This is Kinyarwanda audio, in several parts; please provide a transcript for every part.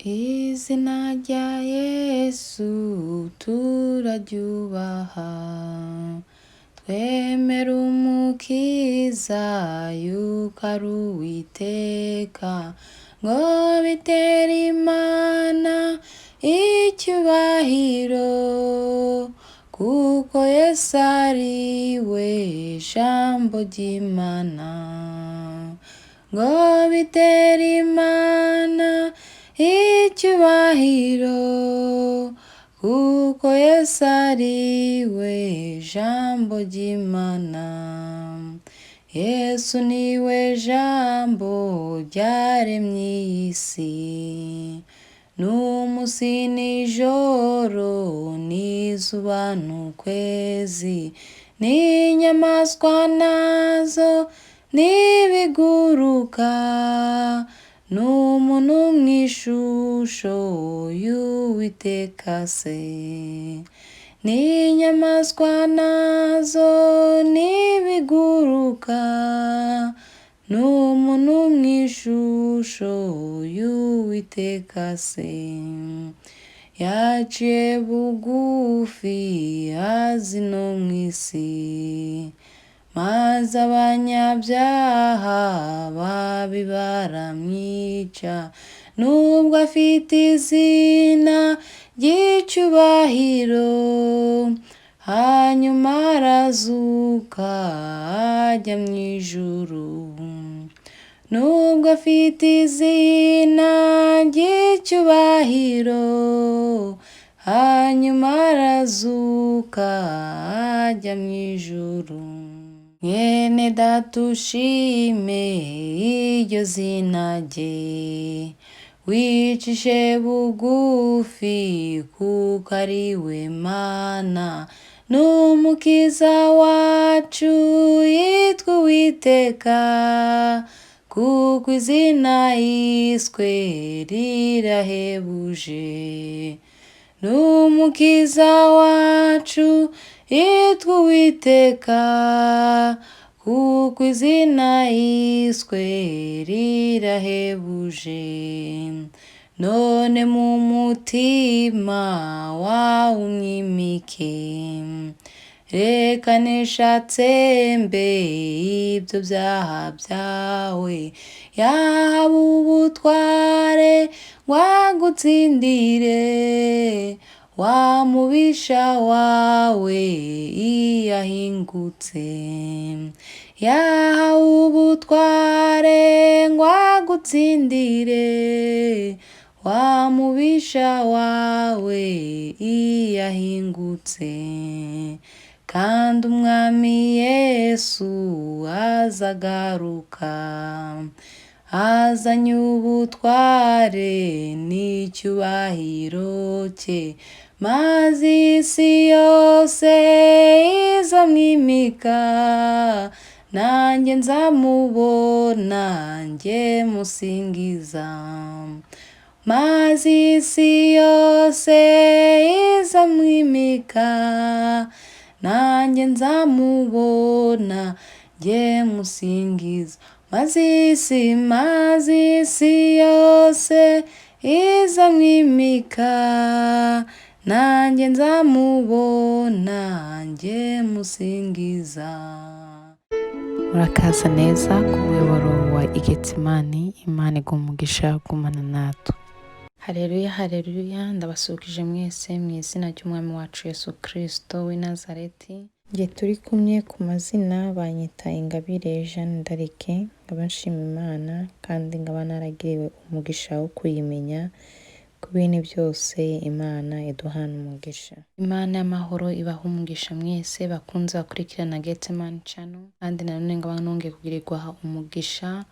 Izina rya Yesu turaryubaha, twemera Umukiza yuko ari Uwiteka, ngo bitere Imana icyubahiro, kuko Yesu ari we Jambo ry'Imana, ngo bitere Imana icyubahiro, kuko Yesu ari we Jambo ry'Imana. Yesu ni we Jambo ryaremye iyi si, n'umunsi n'ijoro, n'izuba n'ukwezi, n'inyamaswa nazo n'ibiguruka, n'umuntu mu ishusho y'Uwiteka se, n'inyamaswa nazo n'ibiguruka, n'umuntu mu ishusho y'Uwiteka se. Yaciye bugufi aza ino mu isi, maze abanyabyaha babi baramwica, nubwo afite izina ry'icyubahiro, hanyuma arazuka ajya mu ijuru. Nubwo afite izina ry'icyubahiro, hanyuma arazuka ajya mu ijuru. Mwene data ushime iryo zina rye, wicishe bugufi kuko ari we Mana, n'Umukiza wacu yitwa Uwiteka, kuko izina yiswe rirahebuje. N'Umukiza wacu yitwa Uwiteka, kuko izina yiswe rirahebuje. None mu mutima wawe umwimike, reka nishatsembe ibyo byaha byawe, yaba ubutware ngo agutsindire, wa mubisha wawe iyo ahingutse. Yahawe ubutware ngo agutsindire, wa mubisha wawe iyo ahingutse. Kandi Umwami Yesu azagaruka, azanye ubutware n'icyubahiro cye, maze isi yose izamwimika, nanjye nzamubona njye musingiza. Maze isi yose izamwimika, nanjye nzamubona njye musingiza. Maze isi yose izamwimika, nanjye nzamubona njye musingiza. Murakaza neza ku muyoboro wa Igetsimani, Imana iguha umugisha gumana natwe. Haleluya, haleluya, ndabasuhuje mwese mu izina ry'Umwami wacu Yesu Kristo w'i Nazareti. Njye turi kumwe ku mazina banyita Ingabire Jeanne d'Arc, nkaba nshima Imana kandi nkaba naragiriwe umugisha wo kuyimenya. Ku bintu byose Imana iduhana umugisha. Imana y'amahoro ibaha umugisha mwese bakunze bakurikirana Getsemani Channel, kandi nanone nkaba nongeye kugirirwa umugisha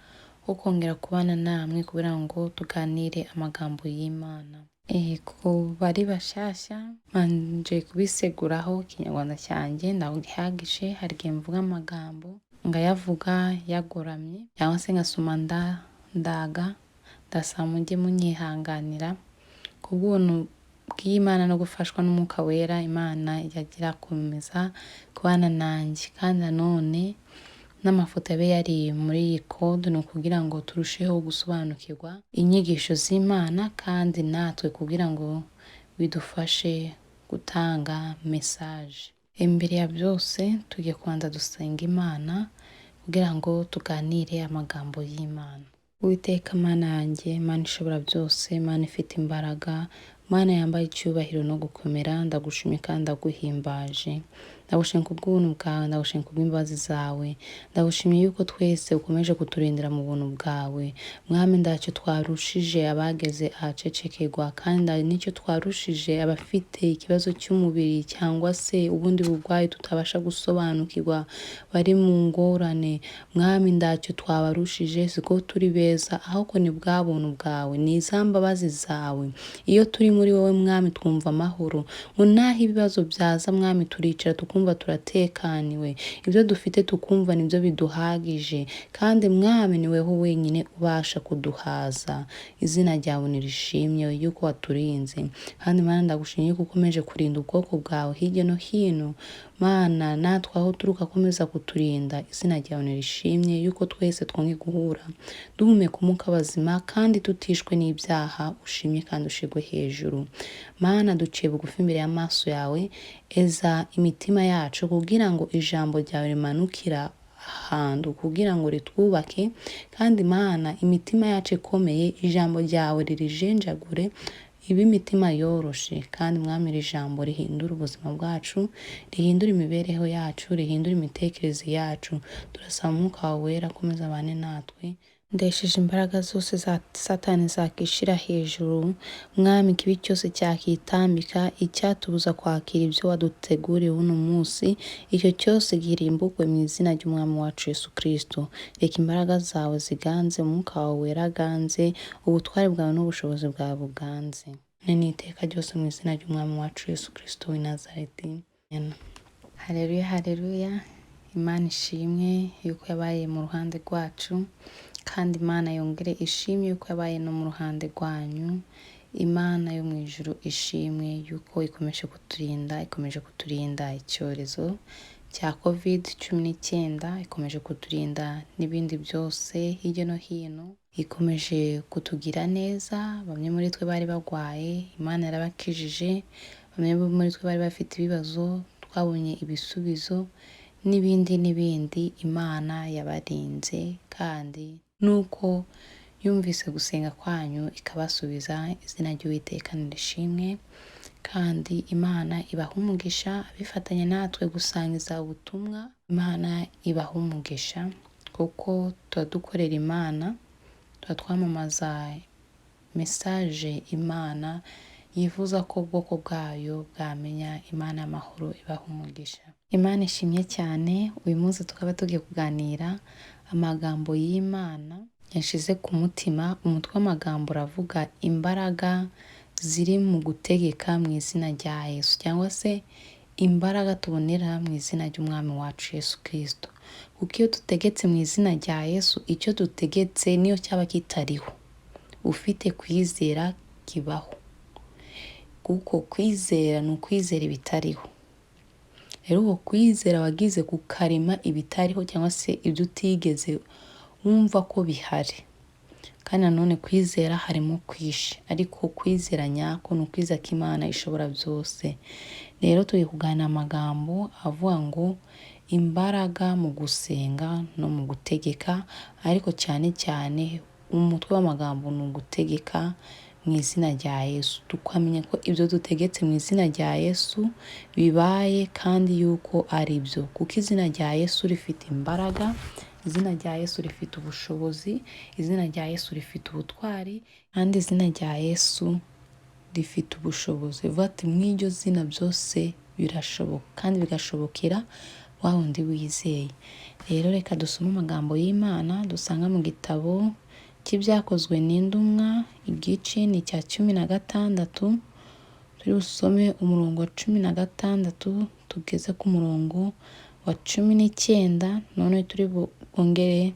wo kongera kubana namwe kugira ngo tuganire amagambo y'Imana. Ku bari bashasha manje kubiseguraho, Ikinyarwanda cyanjye ntabwo gihagije, hari igihe mvuga amagambo ngayavuga yagoramye cyangwa se ngasoma ndaga, ndasaba mujye munyihanganira. Kubw'ubuntu bw'Imana no gufashwa n'Umwuka Wera, Imana yagira komeza kubana nanjye. Kandi nanone n'amafoto abe yari muri iyi code, ni ukugira ngo turusheho gusobanukirwa inyigisho z'Imana kandi natwe kugira ngo bidufashe gutanga message. Imbere ya byose tugiye kubanza dusenga Imana kugira ngo tuganire amagambo y'Imana. Uwiteka Mana yanjye, Mana ishobora byose, Mana ifite imbaraga, Mana yambaye icyubahiro no gukomera, ndagushimye kandi ndaguhimbaje. Ndagushimye kubw'ubuntu bwawe, ndagushimye kubw'imbabazi zawe, ndagushimiye yuko twese ukomeje kuturindira mu buntu bwawe. Mwami, ntacyo twarushije abageze ahacecekerwa, kandi n'icyo twarushije abafite ikibazo cy'umubiri cyangwa se ubundi burwayi tutabasha gusobanukirwa, bari mu ngorane. Mwami, ntacyo twabarushije, siko turi beza, ahubwo ni bwa buntu bwawe, ni za mbabazi zawe. Iyo turi muri wowe Mwami twumva amahoro, ngo naho ibibazo byaza Mwami turicara tukumva turatekaniwe, ibyo dufite tukumva nibyo biduhagije, kandi Mwami ni weho wenyine ubasha kuduhaza. Izina ryawe nirishimye yuko waturinze, kandi Mana ndagushimye yuko ukomeje kurinda ubwoko bwawe hirya no hino. Mana, natwe aho turuka komeza kuturinda, izina ryawe nirishimye yuko twese twongeye guhura duhumeka umwuka w'abazima kandi tutishwe n'ibyaha, ushimye kandi ushigwe hejuru. Mana, duciye bugufi imbere y'amaso yawe, eza imitima yacu kugira ngo ijambo ryawe rimanukira ahantu kugira ngo ritwubake, kandi Mana imitima yacu ikomeye ijambo ryawe ririjenjagure ibe imitima yoroshe, kandi Mwami iri jambo rihindura ubuzima bwacu, rihindura imibereho yacu, rihindura imitekerereze yacu. Turasaba umwuka wawe wera akomeza abane natwe. Ndesheje imbaraga zose za Satani zakishira hejuru, Mwami ikibi cyose cyakitambika, icyatubuza kwakira ibyo waduteguriye uno munsi, icyo cyose girimbukwe mu izina ry'Umwami wacu Yesu Kristo. Reka imbaraga zawe ziganze, umwuka wawe wera aganze, ubutware bwawe n'ubushobozi bwawe buganze. Ni iteka ryose mu izina ry'Umwami wacu Yesu Kristo w'i Nazareti. Amen. Haleluya, haleluya. Imana ishimwe yuko yabaye mu ruhande rwacu, kandi Imana yongere ishimwe yuko yabaye no mu ruhande rwanyu. Imana yo mu ijuru ishimwe yuko ikomeje kuturinda, ikomeje kuturinda icyorezo cya COVID-19, ikomeje kuturinda n'ibindi byose hirya no hino, ikomeje kutugira neza. Bamwe muri twe bari barwaye, Imana yarabakijije, bamwe muri twe bari bafite ibibazo, twabonye ibisubizo n'ibindi n'ibindi. Imana yabarinze kandi nuko yumvise gusenga kwanyu ikabasubiza. Izina ry'Uwiteka nirishimwe, kandi Imana ibaha umugisha abifatanya natwe gusangiza ubutumwa. Imana ibaha umugisha kuko tuba dukorera Imana, tuba twamamaza message Imana yifuza ko ubwoko bwayo bwamenya. Imana y'amahoro ibaha umugisha. Imana ishimye cyane. Uyu munsi tukaba tugiye kuganira amagambo y'Imana yashize ku mutima. Umutwe w'amagambo uravuga imbaraga ziri mu gutegeka mu izina rya Yesu, cyangwa se imbaraga tubonera mu izina ry'Umwami wacu Yesu Kristo. Kuko iyo dutegetse mu izina rya Yesu, icyo dutegetse niyo cyaba kitariho, ufite kwizera kibaho. Kuko kwizera ni ukwizera ibitariho. Rero uko kwizera wagize kukarema ibitariho cyangwa se ibyo utigeze wumva ko bihari. Kandi nanone kwizera harimo kwisha, ariko kwizera nyako ni ukwizera ko Imana ishobora byose. Rero turi kuganira amagambo avuga ngo imbaraga mu gusenga no mu gutegeka, ariko cyane cyane umutwe w'amagambo ni ugutegeka mu izina rya Yesu. Tukamenya ko ibyo dutegetse mu izina rya Yesu bibaye kandi yuko ari byo, kuko izina rya Yesu rifite imbaraga, izina rya Yesu rifite ubushobozi, izina rya Yesu rifite ubutwari, kandi izina rya Yesu rifite ubushobozi. Bivuga ati mw'iryo zina byose birashoboka kandi bigashobokera wa wundi wizeye. Rero reka dusome amagambo y'Imana dusanga mu gitabo cy'Ibyakozwe n'Intumwa, igice ni icya 16, turi busome umurongo wa 16 tugeze ku murongo wa 19, none turi bwongere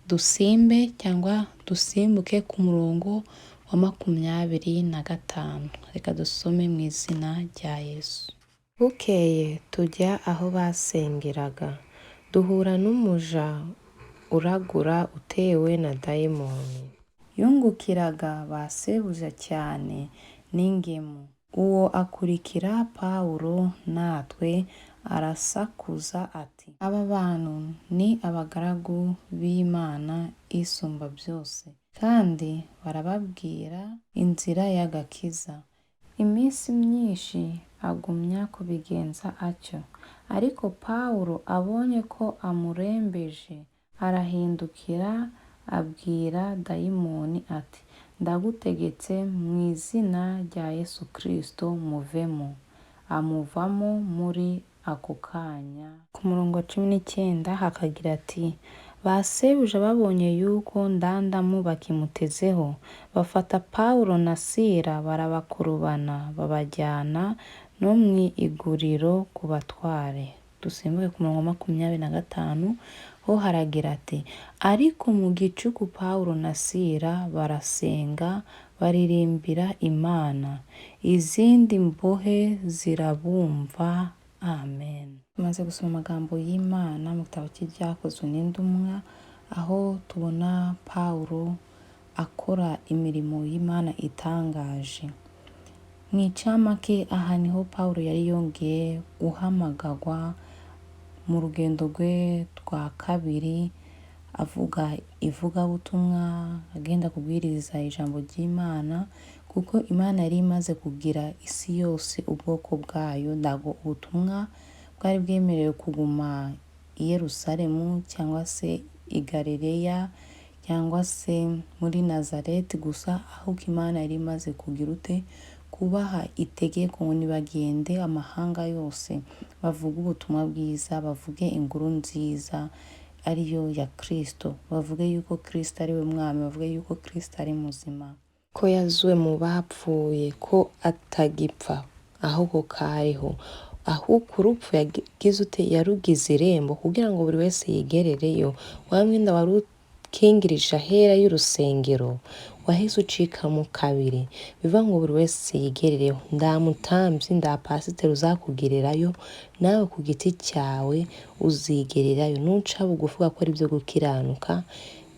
dusimbe cyangwa dusimbuke ku murongo wa 25. Reka dusome mu izina rya Yesu. Bukeye tujya aho basengeraga, Duhura n'umuja uragura utewe na dayimoni. Yungukiraga ba sebuja cyane n'ingemu. Uwo akurikira Pawulo natwe arasakuza ati: "Aba bantu ni abagaragu b'Imana isumba byose, kandi barababwira inzira y'agakiza." Iminsi myinshi agumya kubigenza atyo. Ariko Pawulo abonye ko amurembeje, arahindukira abwira dayimoni ati: "Ndagutegetse mu izina rya Yesu Kristo muvemo." Amuvamo muri ako kanya. Ku murongo wa 19 hakagira ati: "Ba sebuja babonye yuko ndandamu bakimutezeho, bafata Pawulo na Sila barabakurubana babajyana no mu iguriro ku batware." Dusimbuke ku murongo wa 25, ho haragira ati: "Ariko mu gicuku Pawulo na Sila barasenga baririmbira Imana, izindi mbohe zirabumva. Amen." Tumaze gusoma amagambo y'Imana mu gitabo cy'Ibyakozwe n'Intumwa, aho tubona Pawulo akora imirimo y'Imana itangaje. Mu icamake, aha niho Pawulo yari yongeye guhamagagwa mu rugendo rwe rwa kabiri, avuga ivugabutumwa, agenda kubwiriza ijambo ry'Imana, kuko Imana yari imaze kugira isi yose ubwoko bwayo. Ntabwo ubutumwa bwari bwemerewe kuguma i Yerusalemu cyangwa se i Galileya cyangwa se muri Nazareti gusa, ahubwo Imana yari imaze kugira ute? Kubaha itegeko ngo nibagende amahanga yose bavuge ubutumwa bwiza, bavuge inkuru nziza ariyo ya Kristo, bavuge yuko Kristo ari we mwami, bavuge yuko Kristo ari muzima, ko yazuwe mu bapfuye, ko atagipfa ahubwo kariho, ahubwo urupfu yagize ute? Yarugize irembo kugira ngo buri wese yigerereyo. Wa mwenda wari ukingirije ahera y'urusengero wahise ucikamo kabiri, biva ngo buri wese yigerereho. Nda mutambyi, nda pasiteri uzakugererayo, nawe ku giti cyawe uzigererayo. Nuca bugufi ugakora ibyo gukiranuka,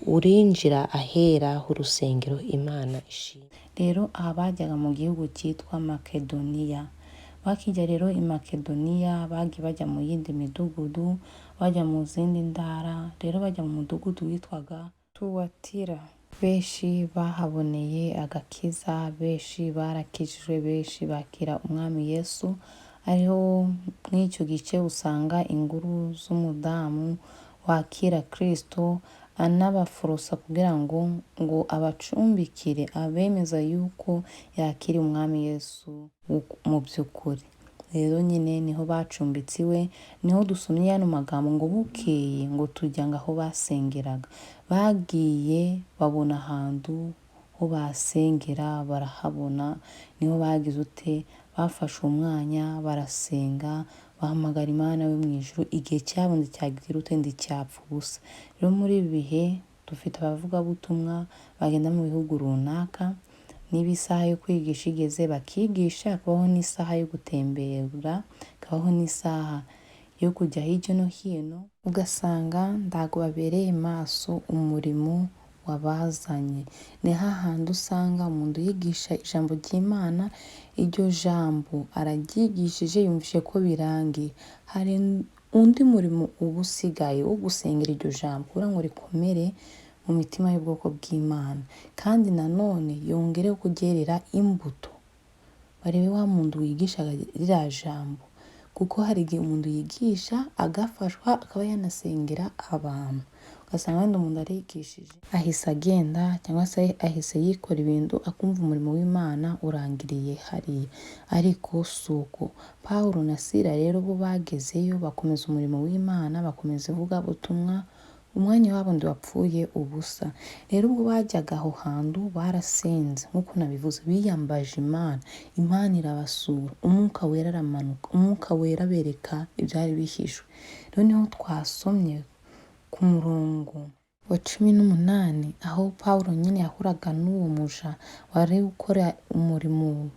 urinjira ahera h'urusengero Imana ishimwe. Rero aha bajyaga mu gihugu cyitwa Makedoniya. Bakijya rero i Makedoniya, bagiye bajya mu yindi midugudu, bajya mu zindi ntara, rero bajya mu mudugudu witwaga Tuwatira. Benshi bahaboneye agakiza, benshi barakijijwe, benshi bakira umwami Yesu. Ariho mw'icyo gice usanga inkuru z'umudamu wakira Kristo, anabaforosa kugira ngo abacumbikire, abemeza yuko yakira umwami Yesu mu by'ukuri. Rero nyine niho bacumbitse iwe, niho dusomye yano magambo ngo bukeye ngo tujya ngo aho basengeraga. Bagiye babona ahantu ho basengera barahabona, niho bagize ute? Bafashe umwanya barasenga, bahamagara Imana yo mu ijuru, igihe cyabo nticyagira ute? Nticyapfa ubusa. Rero muri ibi bihe dufite abavugabutumwa bagenda mu bihugu runaka, niba isaha yo kwigisha igeze bakigisha, hakabaho n'isaha yo gutembera, hakabaho n'isaha yo kujya hirya no hino, ugasanga ntago babereye maso umurimo wabazanye. Ni hahandi usanga umuntu yigisha ijambo ry'Imana, iryo jambo araryigishije yumvise ko birangiye. Hari undi murimo uba usigaye wo gusengera iryo jambo kugira ngo rikomere mu mitima y'ubwoko bw'Imana, kandi nanone yongere kuryerera imbuto. Barebe wa muntu wigishaga ririya jambo, kuko hari igihe umuntu yigisha agafashwa akaba yanasengera abantu, ugasanga wenda umuntu arigishije ahise agenda cyangwa se ahise yikora ibintu, akumva umurimo w'Imana urangiriye hariya, ariko si uko. Pawulo na Sila rero bo bagezeyo bakomeza umurimo w'Imana, bakomeza ivugabutumwa, umwanya wabo ntiwapfuye ubusa. Rero ubwo bajyaga aho hantu barasenze, nk'uko nabivuze, biyambaje Imana, Imana irabasura, umwuka wera aramanuka, umwuka wera abereka ibyari bihishwe. Rero niho twasomye ku murongo wa 18, aho Pawulo nyine yahuraga n'uwo muja wari ukora umurimo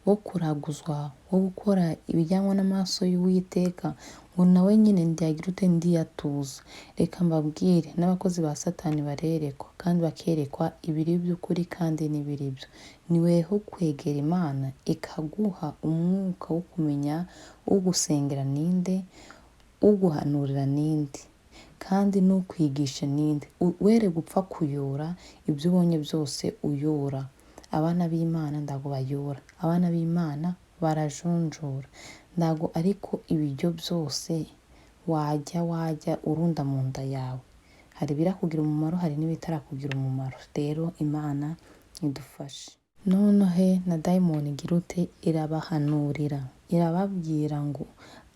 wo kuraguzwa, wo gukora ibijyanwa n'amaso y'Uwiteka, ngo nawe nyine ndiyagira ute ndiyatuza. Reka mbabwire, n'abakozi ba Satani barerekwa kandi bakerekwa ibiri by'ukuri kandi n'ibiri byo. Ni weho kwegera Imana ikaguha umwuka wo kumenya ugusengera ninde, uguhanurira ninde, kandi n'ukwigisha ninde. Were gupfa kuyora ibyo ubonye byose uyora. Abana b'Imana ntabwo bayora, abana b'Imana barajonjora. Ntabwo ariko ibiryo byose wajya urunda mu nda yawe. Hari ibirakugira umumaro, hari n'ibitarakugira umumaro. Rero Imana idufashe. Noneho na dayimoni igira ute? Irabahanurira, irababwira ngo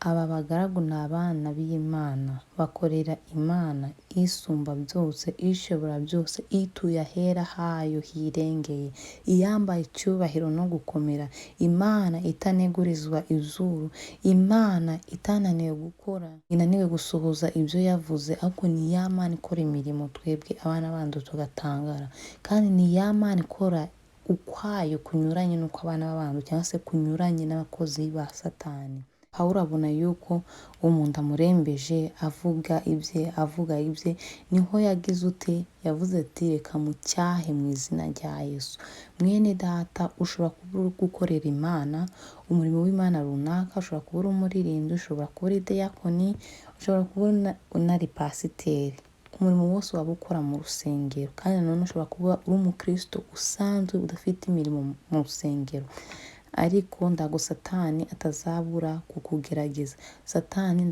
aba bagaragu ni abana b'Imana, bakorera Imana isumba byose, ishobora byose, ituye ahera hayo hirengeye, iyambaye icyubahiro no gukomera, Imana itanegurizwa izuru, Imana itananiwe gukora, inaniwe gusohoza ibyo yavuze, ariko ni ya Mana ikora imirimo twebwe abana bandi tugatangara, kandi ni ya Mana ikora ukwayo kunyuranye n'uko abana b'abantu cyangwa se kunyuranye n'abakozi ba Satani. Pawulo abona yuko umuntu amurembeje avuga ibye, avuga ibye, niho yagize ute? Yavuze ati reka mucyahe mu izina rya Yesu. Mwene data, ushobora kuba uri gukorera Imana umurimo w'Imana runaka, ushobora kuba uri umuririmbyi, ushobora kuba uri diyakoni, ushobora kuba unari pasiteri. Umurimo wose waba ukora mu rusengero, kandi nanone ushobora kuba uri umukristo usanzwe udafite imirimo mu rusengero, ariko ndago Satani atazabura kukugerageza. Satani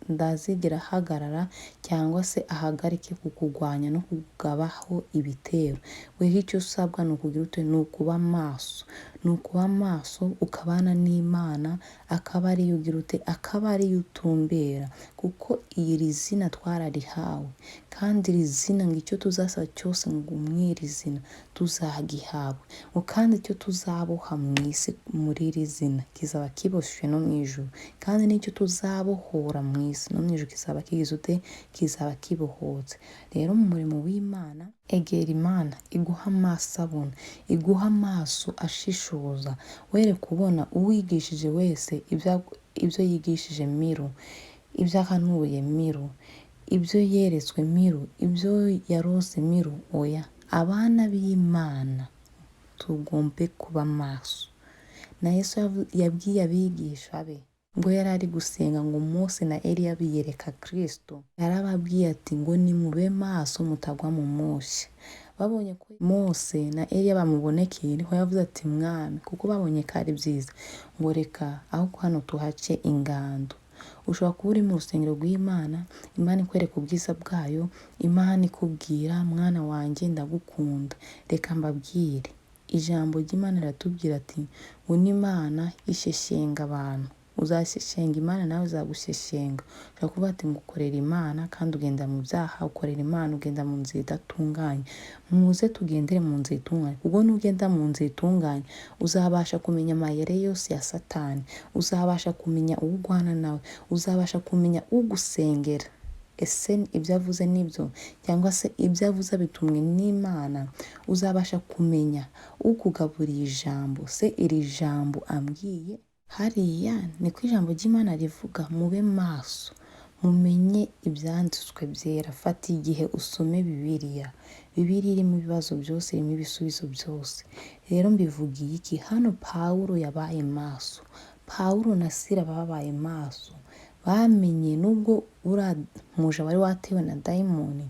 ndazigera ahagarara cyangwa se ahagarike kukugwanya no kukugabaho ibitero. Weho icyo usabwa ni ukugira ute? Ni ukuba maso, ni ukuba maso ukabana n'Imana, akaba ariyo ugira ute? Akaba ariyo utumbera, kuko iri zina twararihawe, kandi iri zina ngo icyo tuzasaba cyose ngo mw'iri zina tuzagihabwa, ngo kandi icyo tuzaboha mu isi muri iri zina kizaba kiboshywe no mu ijuru, kandi n'icyo tuzabohora mu isi no mu ijuru kizaba kigize ute? Kizaba kibohotse. Rero mu murimo w'Imana, egera Imana iguha amaso abona, iguha amaso ashishoza, were kubona uwigishije wese ibyo yigishije miru, ibyo ahanuye miru, ibyo yeretswe miru, ibyo yarose miru. Oya, abana b'Imana tugombe kuba maso. Na Yesu yabwiye abigisha be ubwo yari ari gusenga ngo Mose na Eliya biyereka Kristo, yarababwiye ati ngo nimube maso mutagwa mu moshya. Babonye ko Mose na Eliya bamubonekeye, niho yavuze ati mwami, kuko babonye ko ari byiza, ngo reka aho hano tuhace ingando. Ushobora kuba uri mu rusengero rw'Imana, Imana ikwereka ubwiza bwayo, Imana ikubwira mwana wanjye ndagukunda. Reka mbabwire, ijambo ry'Imana riratubwira ati ngo n'Imana isheshenga abantu. Uzasheshenga Imana nawe izagusheshenga. Ushobora kuvuga ati ngo ukorera Imana kandi ugenda mu byaha, ukorera Imana ugenda mu nzira idatunganye. Muze tugendere mu nzira itunganye, kuko nugenda mu nzira itunganye uzabasha kumenya amayeri yose ya Satani, uzabasha kumenya uwo urwana nawe, uzabasha kumenya ugusengera. Ese ibyo avuze nibyo cyangwa se ibyo avuze bitumwe n'Imana? Uzabasha kumenya ukugaburiye ijambo, se iri jambo ambwiye hariya niko ijambo ry'Imana rivuga. Mube maso, mumenye ibyanditswe byera. Fata igihe usome Bibiliya. Bibiliya irimo ibibazo byose, irimo ibisubizo byose. Rero mbivugiye iki? Hano Pawulo yabaye maso, Pawulo na Sila babaye maso, bamenye nubwo uriya muja wari watewe na dayimoni,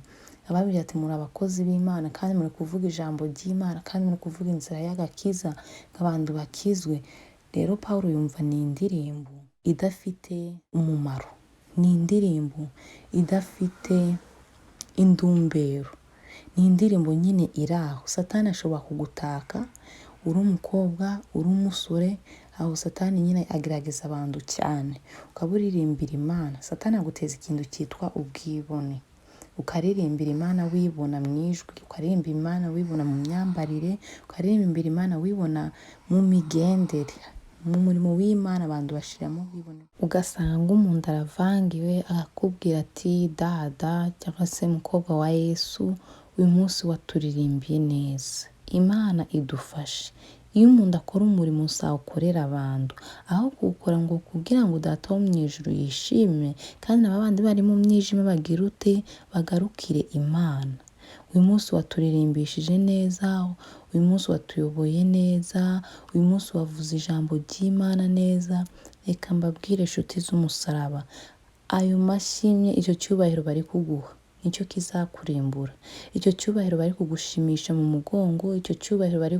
ababwira ati muri abakozi b'Imana kandi muri kuvuga ijambo ry'Imana kandi muri kuvuga inzira y'agakiza ngo abantu bakizwe. Rero Pawulo yumva ni indirimbo idafite umumaro, ni indirimbo idafite indumbero, ni indirimbo nyine iri aho. Satani ashobora kugutaka uri umukobwa, uri umusore, aho Satani nyine agerageza abantu cyane, ukaba uririmbira Imana, Satani aguteza ikintu cyitwa ubwibone, ukaririmbira Imana wibona mu ijwi, ukaririmbira Imana wibona mu myambarire, ukaririmbira Imana wibona mu migendere. Mu murimo w'Imana abantu bashiramo ubwibone, ugasanga umuntu aravangiwe akakubwira ati dada cyangwa se mukobwa wa Yesu, uyu munsi waturirimbiye neza. Imana idufashe, Iyo umuntu akora umurimo sawukorera abantu, aho kuwukora ngo kugira ngo Data wo mu ijuru yishime, kandi na babandi bari mu mwijima bagire ute? Bagarukire Imana. Uyu munsi waturirimbishije neza, uyu munsi watuyoboye neza, uyu munsi wavuze ijambo ry'Imana neza. Reka mbabwire inshuti z'umusaraba, ayo mashimwe, icyo cyubahiro bari kuguha nicyo kizakurimbura. Icyo cyubahiro bari kugushimisha mu mugongo, icyo cyubahiro bari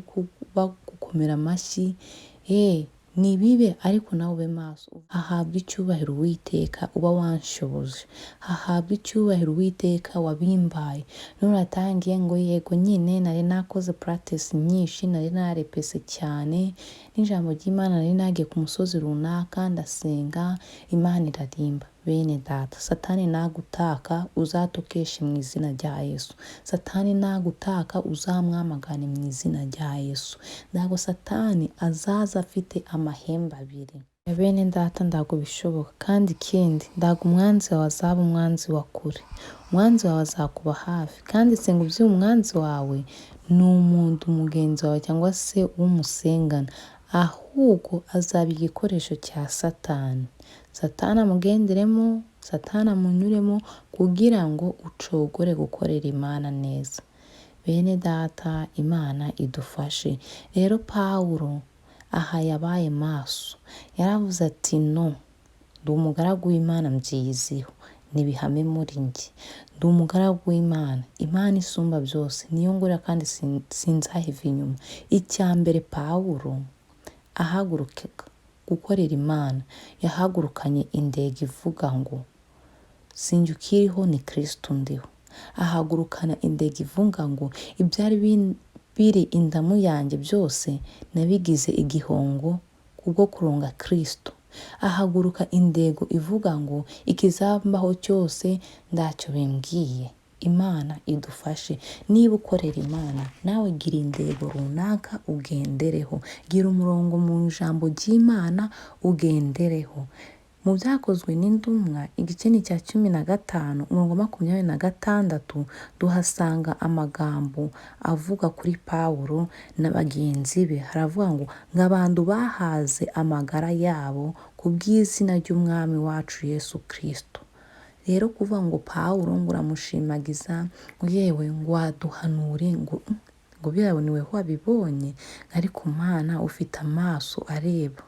bagukomera amashyi, nibibe ariko nawe ube maso. Hahabwe icyubahiro Uwiteka uba wanshoboje, hahabwe icyubahiro Uwiteka wabimbaye. Nuratangiye ngo yego nyine nari nakoze practice nyinshi, nari narepese cyane n'ijambo ry'Imana, nari nagiye ku musozi runaka ndasenga, Imana irarimba. Bene data, Satani nagutaka uzatokeshe mu izina rya Yesu. Satani nagutaka uzamwamagane mu izina rya Yesu. Ntabwo Satani azaza afite amahembe abiri. Bene data, ntabwo bishoboka. Kandi ikindi, ntabwo umwanzi wawe azaba umwanzi wa kure, umwanzi wawe azakuba hafi. Kandi senga ubyuye umwanzi wawe ni umuntu mugenzi wawe cyangwa se w'umusengana, ahubwo azaba igikoresho cya Satani. Satani amugenderemo, Satani amunyuremo kugira ngo ucogore gukorera Imana neza. Bene data, Imana idufashe. Rero Pawulo aha yabaye maso, yaravuze ati no, ndi umugaragu w'Imana mbyiyiziho, nibihame muri njye. Ndi umugaragu w'Imana, Imana isumba byose, niyo ngorera kandi sinzahava inyuma. Icya mbere Pawulo ahaguruka gukorera Imana, yahagurukanye indege ivuga ngo sinjye ukiriho ni Kristo ndiho. Ahagurukana indege ivuga ngo ibyari biri indamu yanjye byose nabigize igihongo kubwo kuronga Kristo. Ahaguruka indego ivuga ngo ikizambaho cyose ntacyo bimbwiye. Imana idufashe. Niba ukorera Imana nawe gira indego runaka ugendereho, gira umurongo mu ijambo ry'Imana ugendereho. Mu byakozwe n'intumwa igice ni icya 15 umurongo 26 duhasanga amagambo avuga kuri Pawulo na bagenzi be. Haravuga ngo abantu bahaze amagara yabo ku bw'izina ry'Umwami wacu Yesu Kristo. Rero kuvuga ngo Pawulo ngo uramushimagiza, ngo yewe ngo waduhanure, ngo biriya ni weho wabibonye, ariko Mana ufite amaso areba.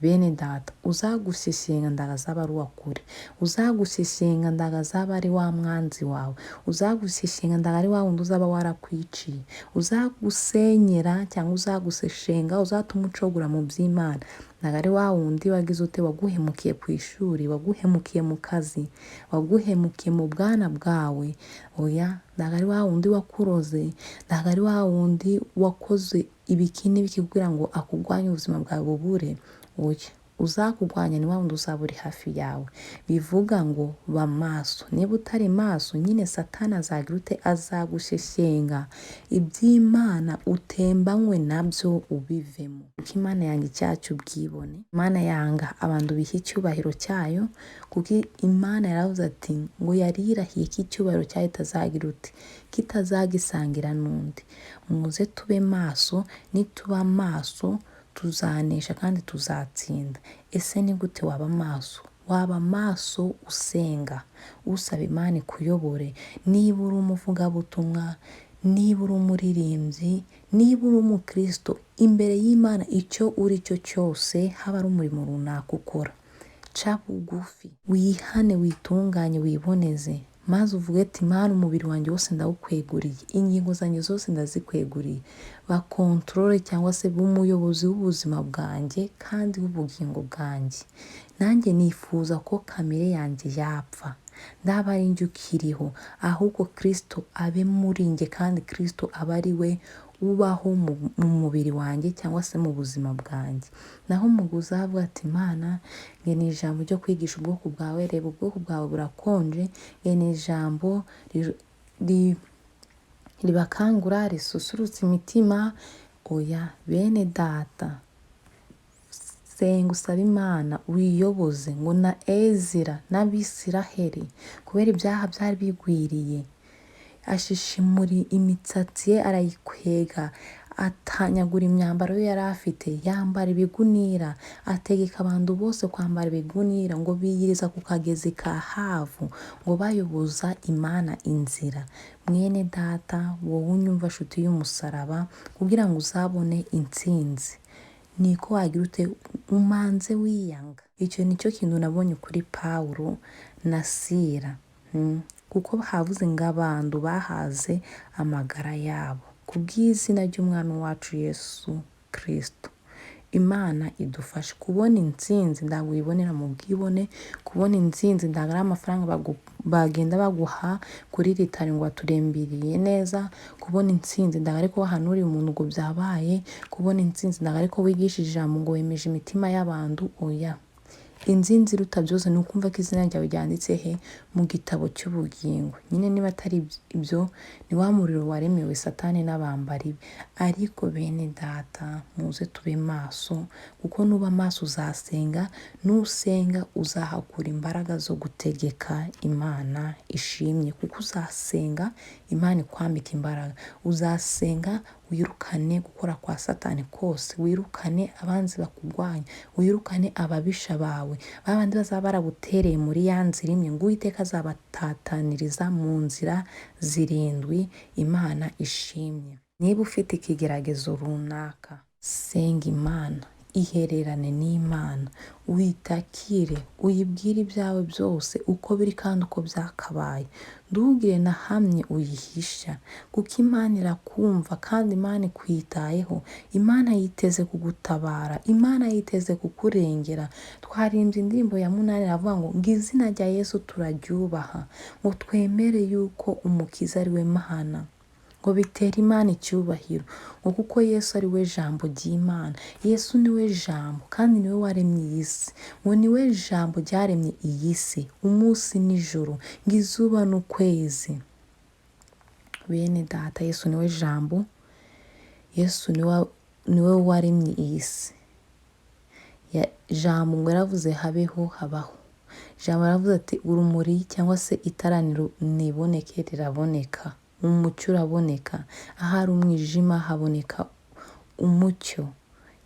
Bene data, uzagushyeshyenga ndaga azaba ari uwa kure, uzagushyeshyenga ndaga azaba ari wa mwanzi wawe, uzagushyeshyenga ndaga ari wa wundi uzaba warakwiciye, uzagusenyera cyangwa uzaguseshenga, uzatuma ucogora mu by'Imana, ndaga ari wa wundi wagize ute, waguhemukiye ku ishuri, waguhemukiye mu kazi, waguhemukiye mu bwana bwawe. Oya, ndaga ari wa wundi wakuroze, ndaga ari wa wundi wakoze ibiki n'ibiki kugira ngo akugwanye ubuzima bwawe bubure. Oya, uzakugwanya ni wa wundi uzaba uri hafi yawe. Bivuga ngo ba maso. Niba utari maso nyine Satani azagira ute? Azagusheshenga iby'Imana utembanywe nabyo ubivemo. Kuko Imana yanga icyaha cy'ubwibone, Imana yanga abantu biha icyubahiro cyayo, kuko Imana yaravuze ati ngo yarirahiye ko icyubahiro cyayo itazagira ute? Kitazagisangira n'undi. Muze tube maso, nituba maso tuzanesha kandi tuzatsinda. Ese ni gute waba maso? Waba maso usenga, usaba Imana ikuyobore. Niba uri umuvugabutumwa, niba uri umuririmbyi, niba uri umukristo, imbere y'Imana icyo uri cyo cyose, haba ari umurimo runaka ukora, ca bugufi, wihane, witunganye, wiboneze, maze uvuge ati Mana umubiri wanjye wose ndawukweguriye, ingingo zanjye zose ndazikweguriye, bakontorore cyangwa se b'umuyobozi w'ubuzima bwanjye kandi w'ubugingo bwanjye. Nanjye nifuza ko kamere yanjye yapfa, ndaba ari njye ukiriho, ahubwo Kristo abe muri njye kandi Kristo abe ari we ubaho mu mubiri wanjye cyangwa se mu buzima bwanjye. Naho umuguzi avuga ati Mana nge ni ijambo ryo kwigisha ubwoko bwawe, reba ubwoko bwawe burakonje, nge ni ijambo ribakangura, risusurutsa imitima. Oya bene data, senga usabe Imana wiyoboze ngo na Ezira n'Abisiraheli kubera ibyaha byari bigwiriye, ashishimura imitsatsi ye arayikwega, Atanyagura imyambaro ye yari afite, yambara ibigunira, ategeka abantu bose kwambara ibigunira, ngo biyiriza ku kagezi ka Havu, ngo bayoboza Imana inzira. Mwene data, wowe unyumva nshuti y'umusaraba, kugira ngo uzabone intsinzi, niko wagira ute? Umanze wiyanga. Icyo nicyo kintu nabonye kuri Pawulo na Sila, kuko havuze ngo abantu bahaze amagara yabo kubw'izina ry'umwami wacu Yesu Kristo. Imana idufashe kubona intsinzi. Ntabwo uyibonera mu bwibone. Kubona intsinzi ntabwo ari amafaranga bagenda baguha kuri ritari ngo waturembiriye neza. Kubona intsinzi ntabwo ari ko wahanuriye umuntu ngo byabaye. Kubona intsinzi ntabwo ari ko wigishije ijambo ngo wemeje imitima y'abantu. Oya, intsinzi iruta byose ni ukumva ko izina ryawe ryanditse he? Mu gitabo cy'ubugingo. Nyine niba atari ibyo, ni wa muriro waremewe Satani n'abambari be. Ariko bene data, muze tube maso, kuko nuba maso uzasenga, nusenga uzahakura imbaraga zo gutegeka. Imana ishimye, kuko uzasenga Imana ikwambika imbaraga. Uzasenga wirukane gukora kwa Satani kose, wirukane abanzi bakugwanya, wirukane ababisha bawe, babandi bazaba baragutereye muri ya nzira imwe, ngo Uwiteka azabatataniriza mu nzira zirindwi. Imana ishimye. Niba ufite ikigeragezo runaka, senga Imana, ihererane n'Imana, uyitakire, uyibwire ibyawe byose uko biri kandi uko byakabaye. Ntugire na hamwe uyihisha, kuko Imana irakumva kandi Imana ikwitayeho. Imana yiteze kugutabara, Imana yiteze kukurengera. Twaririmbye indirimbo ya 8, iravuga ngo izina rya Yesu turaryubaha, ngo twemere yuko Umukiza ari we Mana, ngo bitere Imana icyubahiro, ngo kuko Yesu ari we jambo ry'Imana. Yesu ni we jambo kandi ni we waremye iyi si, ngo ni we jambo ryaremye iyi si, umunsi n'ijoro, ngo izuba n'ukwezi. Bene data, Yesu ni we jambo, Yesu ni we waremye iyi si. Jambo ngo yaravuze habeho, habaho. Jambo yaravuze ati urumuri cyangwa se itara niboneke, riraboneka. Umucyo uraboneka, ahari umwijima haboneka umucyo.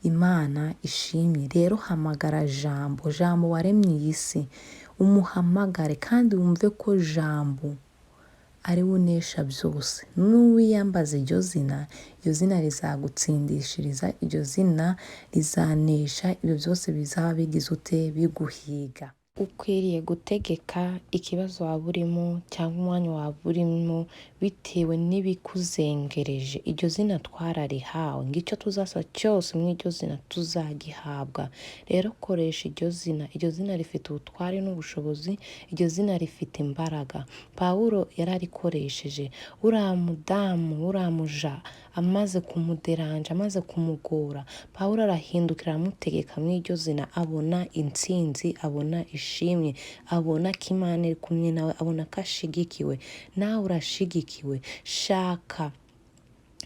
Imana ishimye. Rero hamagara jambo, jambo waremye iyi si, umuhamagare kandi wumve ko jambo ari we unesha byose. N'uwiyambaza iryo zina, iryo zina rizagutsindishiriza, iryo zina rizanesha ibyo byose bizaba bigize ute? Biguhiga. Ukwiriye gutegeka ikibazo waba urimo cyangwa umwanya waba urimo bitewe n'ibikuzengereje. Iryo zina twararihawe, ngo icyo tuzasaba cyose mu iryo zina tuzagihabwa. Rero koresha iryo zina, iryo zina rifite ubutware n'ubushobozi, iryo zina rifite imbaraga. Pawulo yararikoresheje, uriya mudamu, uriya muja amaze kumuderanja, amaze kumugora, Pawulo arahindukira aramutegeka mu iryo zina, abona intsinzi, abona ishimwe, abona ko Imana iri kumwe nawe, abona ko ashigikiwe. Nawe urashigikiwe. Shaka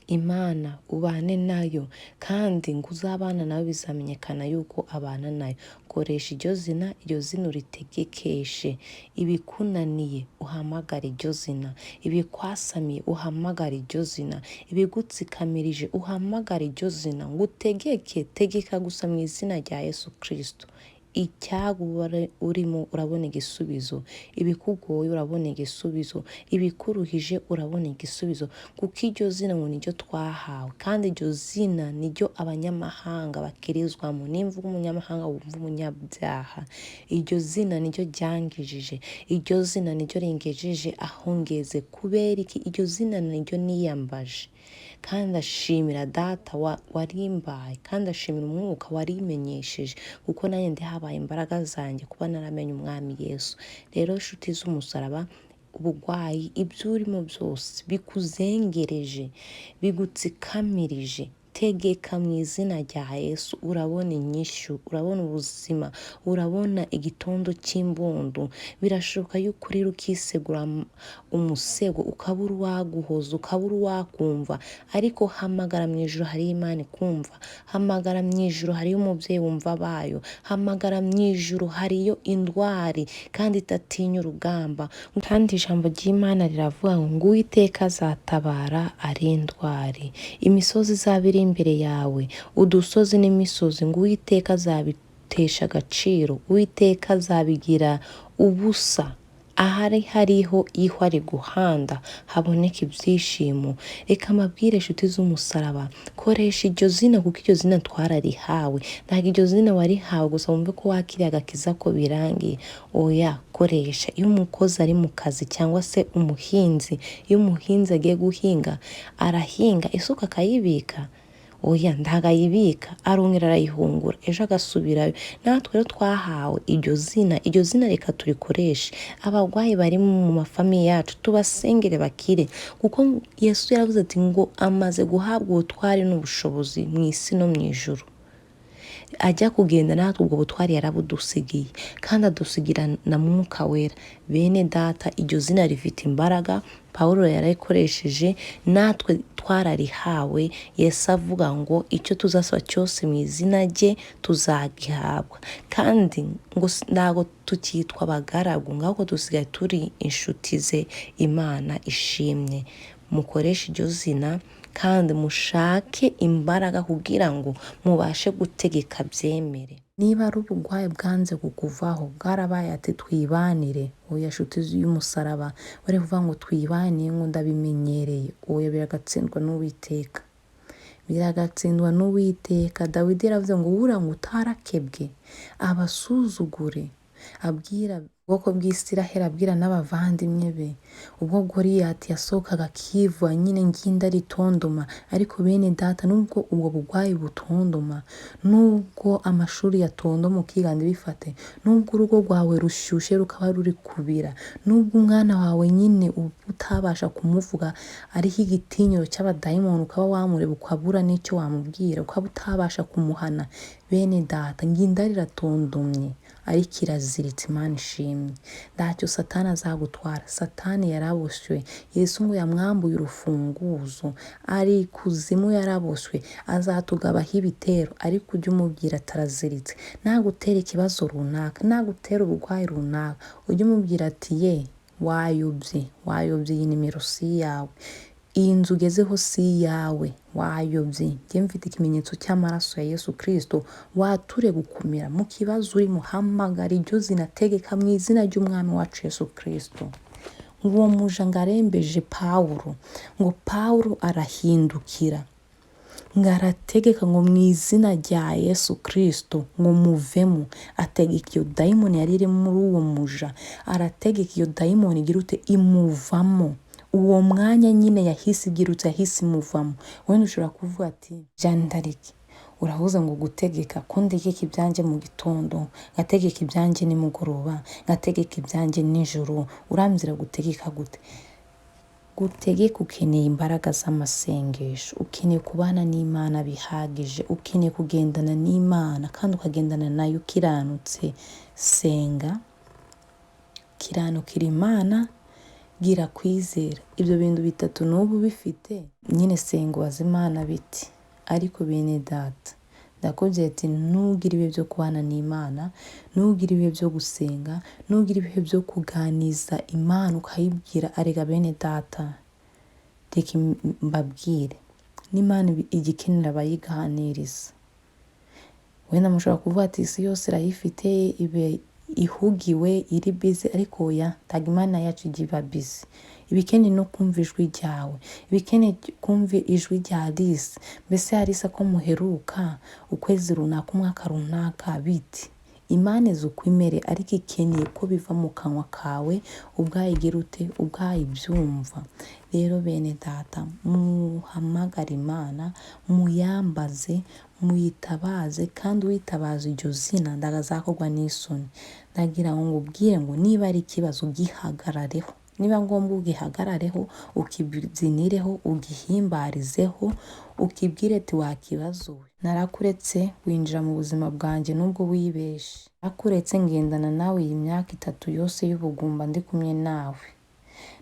Imana ubane nayo, kandi ngo uzabana nawe bizamenyekana yuko abana nayo. Koresha iryo zina, iryo zina uritegekeshe. Ibikunaniye uhamagare iryo zina, ibikwasamiye uhamagare iryo zina, ibigutsikamirije uhamagare iryo zina, ngo utegeke. Tegeka gusa mu izina rya Yesu Kristo. Icyago urimo urabona igisubizo, ibikugoye urabona igisubizo, ibikuruhije urabona igisubizo, kuko iryo zina ngo niryo twahawe, kandi iryo zina niryo abanyamahanga bakirizwamo. Nimvuga umunyamahanga wumva umunyabyaha. Iryo zina niryo ryangijije, iryo zina niryo ringejeje aho ngeze. Kubera iki? Iryo zina niryo niyambaje, kandi ndashimira data warimbaye, kandi ndashimira umwuka warimenyesheje, kuko nanjye ndihabaye imbaraga zanjye kuba naramenye umwami Yesu. Rero nshuti z'umusaraba, ubugwayi, ibyo urimo byose bikuzengereje, bigutsikamirije, Tegeka mu izina rya Yesu, urabona inyishu, urabona ubuzima, urabona igitondo cy'imbundu. Birashoboka yuko urira ukisegura umusego, ukabura uwaguhoza, ukabura uwakumva, ariko hamagara mu ijuru hariyo Imana ikumva, hamagara mu ijuru hariyo umubyeyi wumva abayo, hamagara mu ijuru hariyo indwari kandi idatinya urugamba. Kandi ijambo ry'Imana riravuga ngo Uwiteka azatabara ari indwari, imisozi izaba iri imbere yawe, udusozi n'imisozi, ngo Uwiteka azabitesha agaciro, Uwiteka azabigira ubusa. Ahari hariho ihwa riguhanda haboneka ibyishimo. Reka mbabwire inshuti z'umusaraba, koresha iryo zina kuko iryo zina twararihawe. Ntabwo iryo zina warihawe gusa wumve ko wakiriye agakiza ko birangiye. Oya, koresha. Iyo umukozi ari mu kazi cyangwa se umuhinzi, iyo umuhinzi agiye guhinga, arahinga isuka akayibika. Oya, ntabwo ayibika, arongera arayihungura, ejo agasubirayo. Natwe rero twahawe iryo zina, iryo zina reka turikoreshe. Abarwayi bari mu mafamiye yacu tubasengere bakire, kuko Yesu yaravuze ati ngo amaze guhabwa ubutware n'ubushobozi mu isi no mu ijuru. Ajya kugenda natwe ubwo butwari yarabudusigiye, kandi adusigira na Mwuka Wera. Bene data, iryo zina rifite imbaraga, Pawulo yararikoresheje, natwe twararihawe. Yesu avuga ngo icyo tuzasaba cyose mu izina rye tuzagihabwa, kandi ngo ntabwo tukitwa abagaragu, ahubwo dusigaye turi inshuti ze. Imana ishimwe. Mukoreshe iryo zina kandi mushake imbaraga kugira ngo mubashe gutegeka byemere. Niba ari uburwayi bwanze kukuvaho, bwarabaye ati twibanire, oya nshuti y'umusaraba, bari kuvuga ngo twibanire ngo ndabimenyereye, oya biragatsindwa n'Uwiteka. Biragatsindwa n'Uwiteka. Dawidi yaravuze ngo buriya ngo utarakebwe abasuzugure, abwira ubwoko bw'Isiraheli, abwira n'abavandimwe be. Ubwo Goliyati yasohokaga akivuga nyine nginda ritondoma, ariko bene data, nubwo ubwo burwayi butondoma, nubwo amashuri yatondoma ukiga ntibifate, nubwo urugo rwawe rushyushye rukaba ruri kubira, nubwo umwana wawe nyine utabasha kumuvuga ariho igitinyiro cy'abadayimoni, ukaba wamureba ukabura n'icyo wamubwira, ukaba utabasha kumuhana, bene data, nginda riratondomye ariko iraziritse. Imana ishimwe. Ntacyo Satani azagutwara. Satani yaraboshywe, Yesu ngo yamwambuye urufunguzo, ari ikuzimu yaraboshywe, azatugabaho ibitero, ariko ujye umubwira ataraziritse. Nagutera ikibazo runaka, nagutera uburwayi runaka, ujye umubwira ati ye wayobye, wayobye, iyi nimero si iyawe, iyi nzu ugezeho si iyawe, wayobye, njye mfite ikimenyetso cy'amaraso ya Yesu Kristo. Wature gukomera mu kibazo urimo, hamagara iryo zina, tegeka mu izina ry'Umwami wacu Yesu Kristo. Uwo muja ngo arembeje Pawulo, ngo Pawulo arahindukira, ngo arategeka ngo mu izina rya Yesu Kristo ngo muvemo. Ategeka iyo dayimoni yari iri muri uwo muja, arategeka iyo dayimoni igira ute, imuvamo. Uwo mwanya nyine yahise igira ute, yahise imuvamo. Wenda ushobora kuvuga ati Jeanne d'Arc, urahuza ngo gutegeka, ko ntegeka ibyanjye mu gitondo, ngategeka ibyanjye nimugoroba, ngategeka ibyanjye nijoro, urambwira gutegeka gute? Gutegeka ukeneye imbaraga z'amasengesho, ukeneye kubana n'Imana bihagije, ukeneye kugendana n'Imana kandi ukagendana nayo ukiranutse. Senga, kiranukira Imana, gira kwizera. Ibyo bintu bitatu n'ubu bifite nyine, senga ubaze Imana biti. Ariko bene data, ndakubwira ati ntugire ibihe byo kubana n'Imana, ntugire ibihe byo gusenga, ntugire ibihe byo kuganiza Imana ukayibwira. Arega bene data, reka mbabwire, n'Imana ijya ikenera abayiganiriza. Wenda mushobora kuvuga ati isi yose irayifite, ibe ihugiwe, iri busy, ariko oya, ntabwo Imana yacu ijya iba busy. Iba ikeneye no kumva ijwi ryawe, iba ikeneye kumva ijwi rya Alice. Mbese Alice ko muheruka ukwezi runaka, umwaka runaka, biti? Imana izi uko imere, ariko ikeneye ko biva mu kanwa kawe, ubwayo igira ute, ubwayo ibyumva. Rero bene data, muhamagare Imana, muyambaze, muyitabaze, kandi uwitabaza iryo zina ndagazakorwa n'isoni. Ndagira ngo ngubwire ngo niba ari ikibazo gihagarareho, Niba ngombwa ugihagarareho, ukibyinireho, ugihimbarizeho, ukibwire ati wakibazo we. Narakuretse winjira mu buzima bwanjye nubwo wibeshe. Narakuretse ngendana nawe iyi myaka 3 yose y'ubugumba ndi kumwe nawe.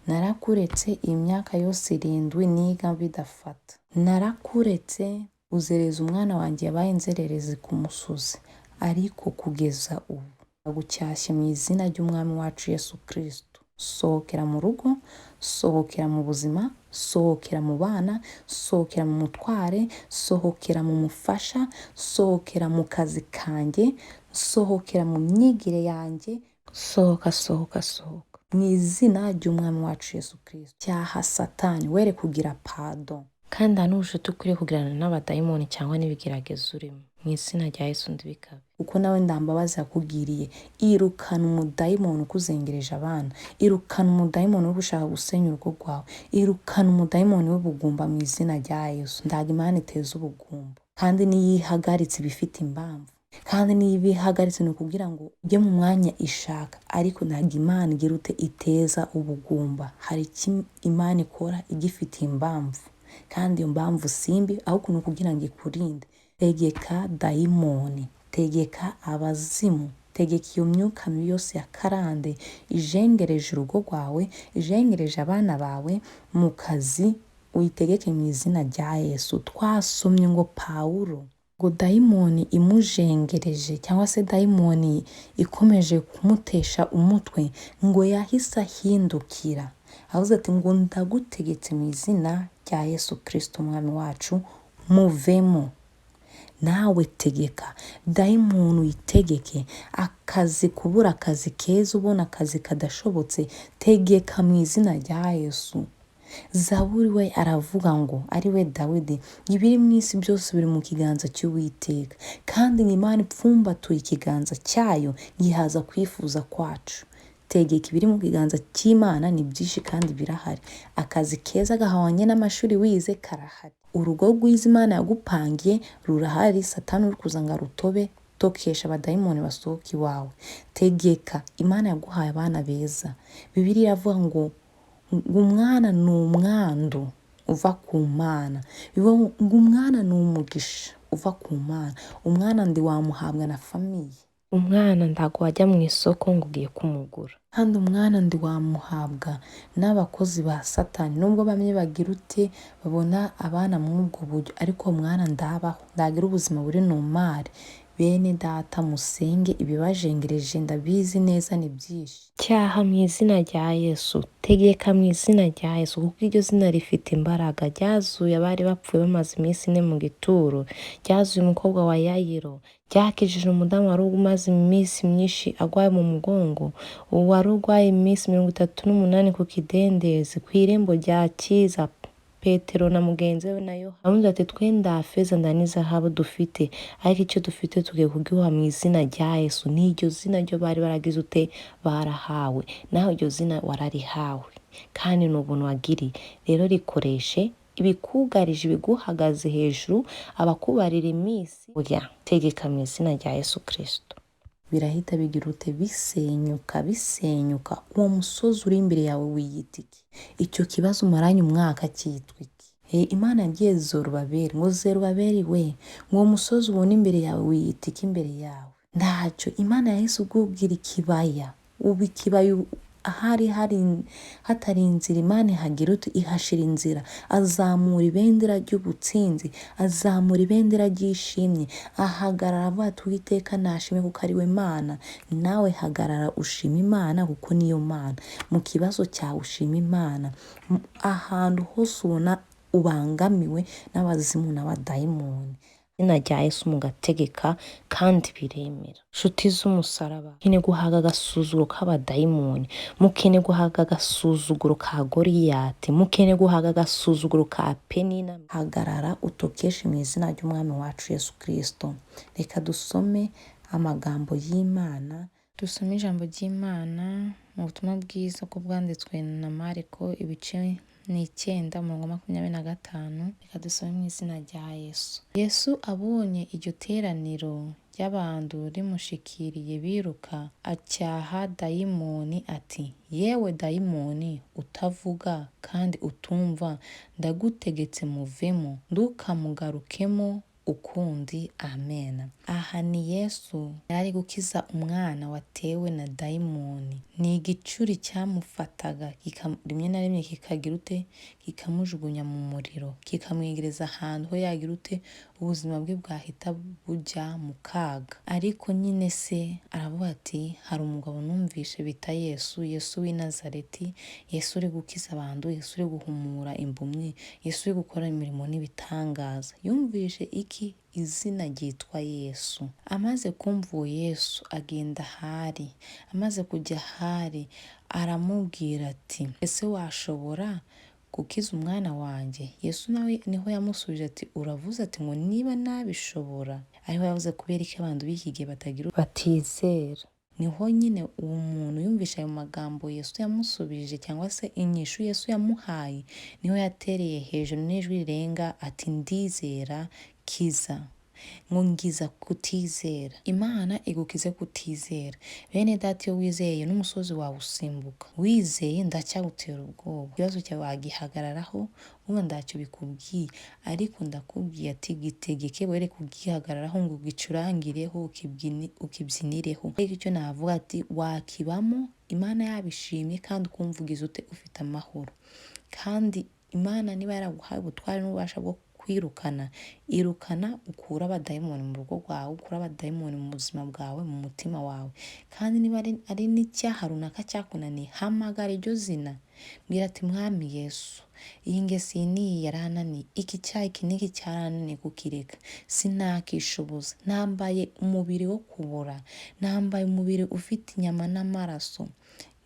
Narakuretse iyi myaka yose 7 niga bidafata. Narakuretse uzereza umwana wanjye yabaye inzererezi ku musozi, ariko kugeza ubu ndagucyashye mu izina ry'Umwami wacu Yesu Kristo. Sohokera mu rugo, sohokera mu buzima, sohokera mu bana, sohokera mu mutware, sohokera mu mufasha, sohokera mu kazi kanjye, sohokera mu myigire yanjye, sohoka, sohoka, sohoka. Mu izina ry'Umwami wacu Yesu Kristo. Cyaha Satani, were kugira pardon. Kandi nta n'ubucuti ukwiriye kugirana n'abadayimoni cyangwa n'ibigeragezo urimo. Mu izina rya Yesu ndibikabe. Kuko nawe ndambabazi yakugiriye. Irukana umudayimoni ukuzengereje abana. Irukana umudayimoni uri gushaka gusenya urugo rwawe. Irukana umudayimoni w'ubugumba mu izina rya Yesu. Ndaga Imana iteza ubugumba. Kandi niyo ihagaritse ibifite impamvu. Kandi niyo ibihagaritse ni ukugira ngo ujye mu mwanya ishaka. Ariko ntabwo Imana igira ute iteza ubugumba. Hari icyo Imana ikora igifitiye impamvu. Kandi iyo mpamvu si mbi, ahubwo ni ukugira ngo ikurinde. Tegeka dayimoni, tegeka abazimu, tegeka iyo myuka mibi yose ya karande ijengereje urugo rwawe, ijengereje abana bawe mu kazi, uyitegeke mu izina rya Yesu. Twasomye ngo Pawulo ngo dayimoni imujengereje cyangwa se dayimoni ikomeje kumutesha umutwe, ngo yahise ahindukira avuze ati ngo ndagutegetse mu izina rya Yesu Kristo Umwami wacu, muvemo. Nawe tegeka dayimoni, uyitegeke. Akazi, kubura akazi keza, ubona akazi kadashobotse, tegeka mu izina rya Yesu. Zaburi we aravuga ngo ari we Dawidi, ibiri mu isi byose biri mu kiganza cy'Uwiteka, kandi Imana ipfumbatuye ikiganza cyayo gihaza kwifuza kwacu. Tegeka ibiri mu kiganza cy'Imana ni byinshi kandi birahari. Akazi keza gahwanye n'amashuri wize karahari. Urugo rwiza Imana yagupangiye rurahari, Satani uri kuza ngo arutobe, tokesha abadayimoni basohoke iwawe. Tegeka, Imana yaguhaye abana beza. Bibiliya iravuga ngo umwana ni umwandu uva ku Mana. Bivuga ngo umwana ni umugisha uva ku Mana. Umwana ndi wamuhabwa na famiye. Umwana ntago wajya mu isoko ngo ugiye kumugura. Kandi umwana ndi wamuhabwa n'abakozi ba Satani. Nubwo bamwe bagira ute babona abana muri ubwo buryo, ariko umwana ndabaho, ndagira ubuzima buri normal. Bene data musenge, ibibajengereje ndabizi neza ni byinshi. Cyaha mu izina rya Yesu, tegeka mu izina rya Yesu, kuko iryo zina rifite imbaraga. Ryazuye abari bapfuye bamaze iminsi 4 mu gituro, ryazuye umukobwa wa Yayiro, ryakijije umudamu wari umaze iminsi myinshi agwaye mu mugongo, wari urwaye iminsi 38 ku kidendezi, ku irembo rya Kiza. Petero na mugenzi we na Yohana baramubaza ati twe nta feza nta n'izahabu dufite, ariko icyo dufite tugiye kugiha mu izina rya Yesu. N'iryo zina ryo bari baragize ute barahawe, nawe iryo zina wararihawe kandi ni ubuntu wagiriye. Rero rikoreshe, ibikugarije ibiguhagaze hejuru, abakubarira iminsi, oya, tegeka mu izina rya Yesu Kristo. Birahita bigira ute bisenyuka, bisenyuka. Uwo musozi uri imbere yawe wiyita iki? Icyo kibazo umaranye umwaka cyitwa iki? Imana yabwiye Zerubabeli ngo Zerubabeli we, ngo uwo musozi ubona imbere yawe wiyita iki imbere yawe? Ntacyo. Imana yahise ubwira ikibaya, ubu ikibaya ahari hari hatari inzira, Imana ihagira ute ihashira inzira, azamura ibendera ry'ubutsinzi, azamura ibendera ry'ishimwe, ahagarara avuga ati Uwiteka nashimwe kuko ari we Mana. Nawe hagarara ushima Imana kuko niyo Mana. Mu kibazo cyawe ushima Imana. Ahantu hose ubona ubangamiwe n'abazimu n'abadayimoni, Izina rya Yesu mugategeka kandi biremera. Nshuti z'umusaraba, mukene guhaga agasuzuguro k'abadayimoni, mukene guhaga agasuzuguro ka Goliyati, mukene guhaga agasuzuguro ka Penina. Hagarara utokeshe mu izina ry'Umwami wacu Yesu Kristo. Reka dusome amagambo y'Imana. Dusome ijambo ry'Imana mu butumwa bwiza ko bwanditswe na Mariko ibice 9 umurongo 25. Reka dusome mu izina rya Yesu. Yesu abonye iryo teraniro ry'abantu rimushikiriye biruka, acyaha dayimoni ati: "Yewe dayimoni utavuga kandi utumva, ndagutegetse muvemo, ntukamugarukemo ukundi. Amen." Aha ni Yesu yari gukiza umwana watewe na dayimoni. Ni igicuri cyamufataga rimwe na rimwe kikagira ute? Kikamujugunya mu muriro, kikamwegereza ahantu ho yagira ute? Ubuzima bwe bwahita bujya mu kaga. Ariko nyine se aravuga ati: "Hari umugabo numvishe bita Yesu, Yesu w'i Nazareti, Yesu uri gukiza abantu, Yesu uri guhumura impumyi, Yesu uri gukora imirimo n'ibitangaza." Yumvishe iki? Izina ryitwa Yesu. Amaze kumva uwo Yesu agenda ahari, amaze kujya ahari aramubwira ati: "Ese washobora gukiza umwana wanjye?" Yesu nawe niho yamusubije ati: "Uravuze ati ngo niba nabishobora." Ariho yavuze kubera iki abantu b'iki gihe batagira batizera. Niho nyine uwo muntu yumvishe ayo magambo Yesu yamusubije cyangwa se inyishu Yesu yamuhaye, niho yatereye hejuru n'ijwi rirenga ati: "Ndizera, kiza." Ngo ngiza kutizera. Imana igukize kutizera. Bene data, iyo wizeye n'umusozi wawe usimbuka. Wizeye ndacyagutera ubwoba. Ikibazo cyawe wagihagararaho, ubu ntacyo bikubwiye. Ariko ndakubwiye ati gitegeke were kugihagararaho ngo ugicurangireho, ukibyinireho. Ariko icyo navuga ati wakibamo Imana yabishimye kandi ukumva ugize ute? Ufite amahoro. Kandi Imana niba yaraguhaye ubutware n'ububasha bwo kwirukana, irukana, ukure abadayimoni mu rugo rwawe, ukure abadayimoni mu buzima bwawe, mu mutima wawe. Kandi niba ari n'icyaha runaka cyakunaniye, hamagara iryo zina. Mbwira ati: "Mwami Yesu, iyi ngeso iyi n'iyi yarananiye, iki cyaha iki n'iki cyarananiye kukireka, sinakishoboza, nambaye umubiri wo kubora, nambaye umubiri ufite inyama n'amaraso.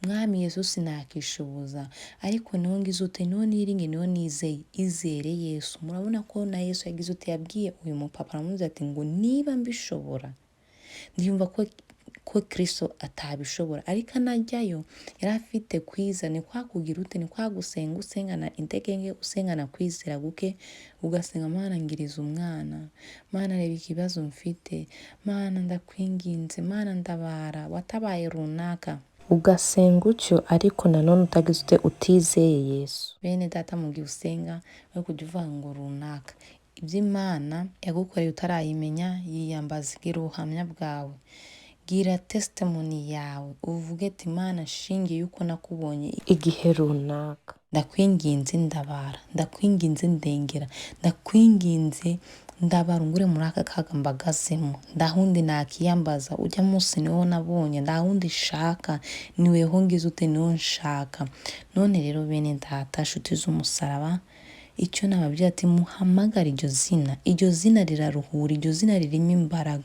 Mwami Yesu, sinakishoboza, ariko niho ngize ute? Niho niringiye, niho nizeye." Izere Yesu. Murabona ko na Yesu yagize ute? Yabwiye uyu mupapa, aramubwira ati ngo niba mbishobora. Ndiyumva ko Kristo atabishobora, ariko anajyayo yari afite kwiza. Ni kwa kugira ute? Ni kwa gusenga, usengana intege nke, usengana kwizera guke, ugasenga: "Mana, ngiriza umwana, Mana, reba ikibazo mfite, Mana, ndakwinginze, Mana, ndabara, watabaye runaka." Ugasenga utyo ariko nanone utagize ute? Utizeye Yesu. Bene data, mu gihe usenga we kujya uvuga ngo runaka, ibyo Imana yagukoreye utarayimenya, yiyambaza, gira ubuhamya bwawe, gira testimony yawe, uvuge ati: "Imana, nshingiye yuko nakubonye igihe runaka, ndakwinginze ndabara, ndakwinginze ndengera, ndakwinginze ndabara, ungure muri aka kaga mbagazemo, ndahundi nakiyambaza, ujya munsi niwo nabonye, ndahundi nshaka, niweho ngize ute? Niwo nshaka." None rero bene data, nshuti z'umusaraba, icyo nababwira ati muhamagare iryo zina. Iryo zina riraruhura, iryo zina ririmo imbaraga.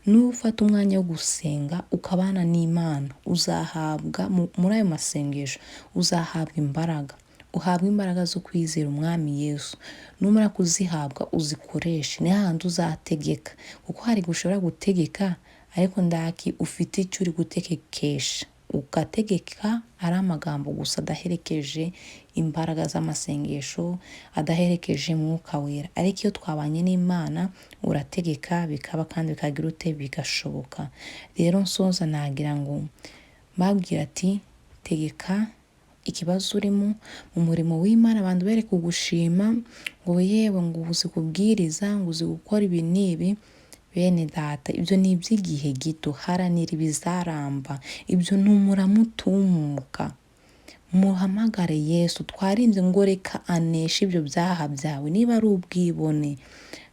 Nufata umwanya wo gusenga ukabana n'Imana, uzahabwa muri ayo masengesho uzahabwa imbaraga, uhabwa imbaraga zo kwizera Umwami Yesu. Numara kuzihabwa uzikoreshe, ni hahandi uzategeka, kuko hari igihe ushobora gutegeka ariko ndaki ufite icyo uri gutegekesha, ugategeka ari amagambo gusa adaherekeje imbaraga z'amasengesho, adaherekeje Mwuka Wera. Ariko iyo twabanye n'Imana urategeka bikaba kandi bikagira ute? Bigashoboka. Rero nsoza nagira ngo mbabwira ati tegeka ikibazo urimo mu murimo w'Imana, abantu bere kugushima ngo yewe ngo uzi kubwiriza, ngo uzi gukora ibi n'ibi. Bene data, ibyo ni iby'igihe gito, haranira ibizaramba, ibyo ni umurama utumuka. Muhamagare Yesu, twarinze ngo reka aneshe ibyo byaha byawe. Niba ari ubwibone,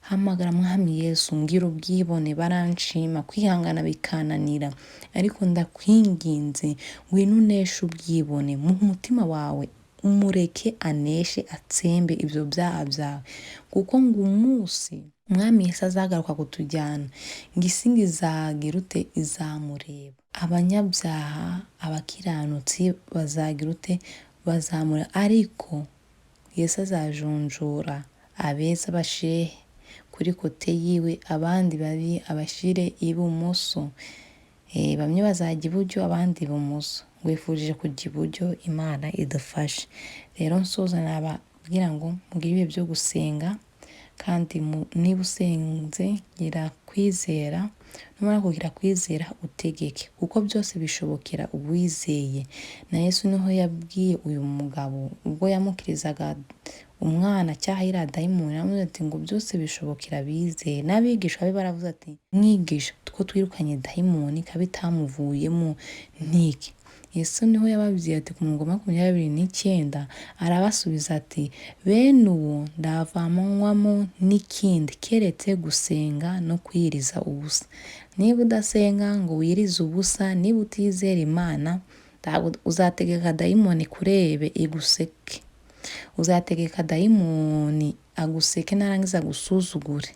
hamagara Mwami Yesu, ngira ubwibone, baranshima, kwihangana bikananira, ariko ndakwinginze ngwino uneshe ubwibone mu mutima wawe, umureke aneshe atsembe ibyo byaha byawe, kuko ngo umunsi Umwami Yesu azagaruka kutujyana, ngo isi ngo izagira ute? Izamureba. Abanyabyaha, abakiranutsi bazagira ute? Bazamureba. Ariko Yesu azajonjora abeza bashire kuri kote yiwe, abandi babi abashire ibumoso. Bamwe bazajya iburyo abandi ibumoso. Ngwifurije kujya iburyo, Imana idufashe. Rero nsoza nababwira ngo mugire ibihe byo gusenga, kandi niba usenze gira kwizera, numara kugira kwizera utegeke, kuko byose bishobokera uwizeye. Na Yesu niho yabwiye uyu mugabo ubwo yamukirizaga umwana cyaha iriya dayimoni, aramubwira ati ngo byose bishobokera abizeye. N'abigishwa be baravuze ati mwigisha, two twirukanye dayimoni ikaba itamuvuyemo ntiki. Yesu niho yababwiye ati ku murongo 29 arabasubiza ati bene uwo ndavanwamo n'ikindi keretse gusenga no kwiyiriza ubusa. Niba udasenga ngo wirize ubusa, niba utizera Imana, ntabwo uzategeka dayimoni kurebe iguseke. Uzategeka dayimoni aguseke narangiza agusuzugure,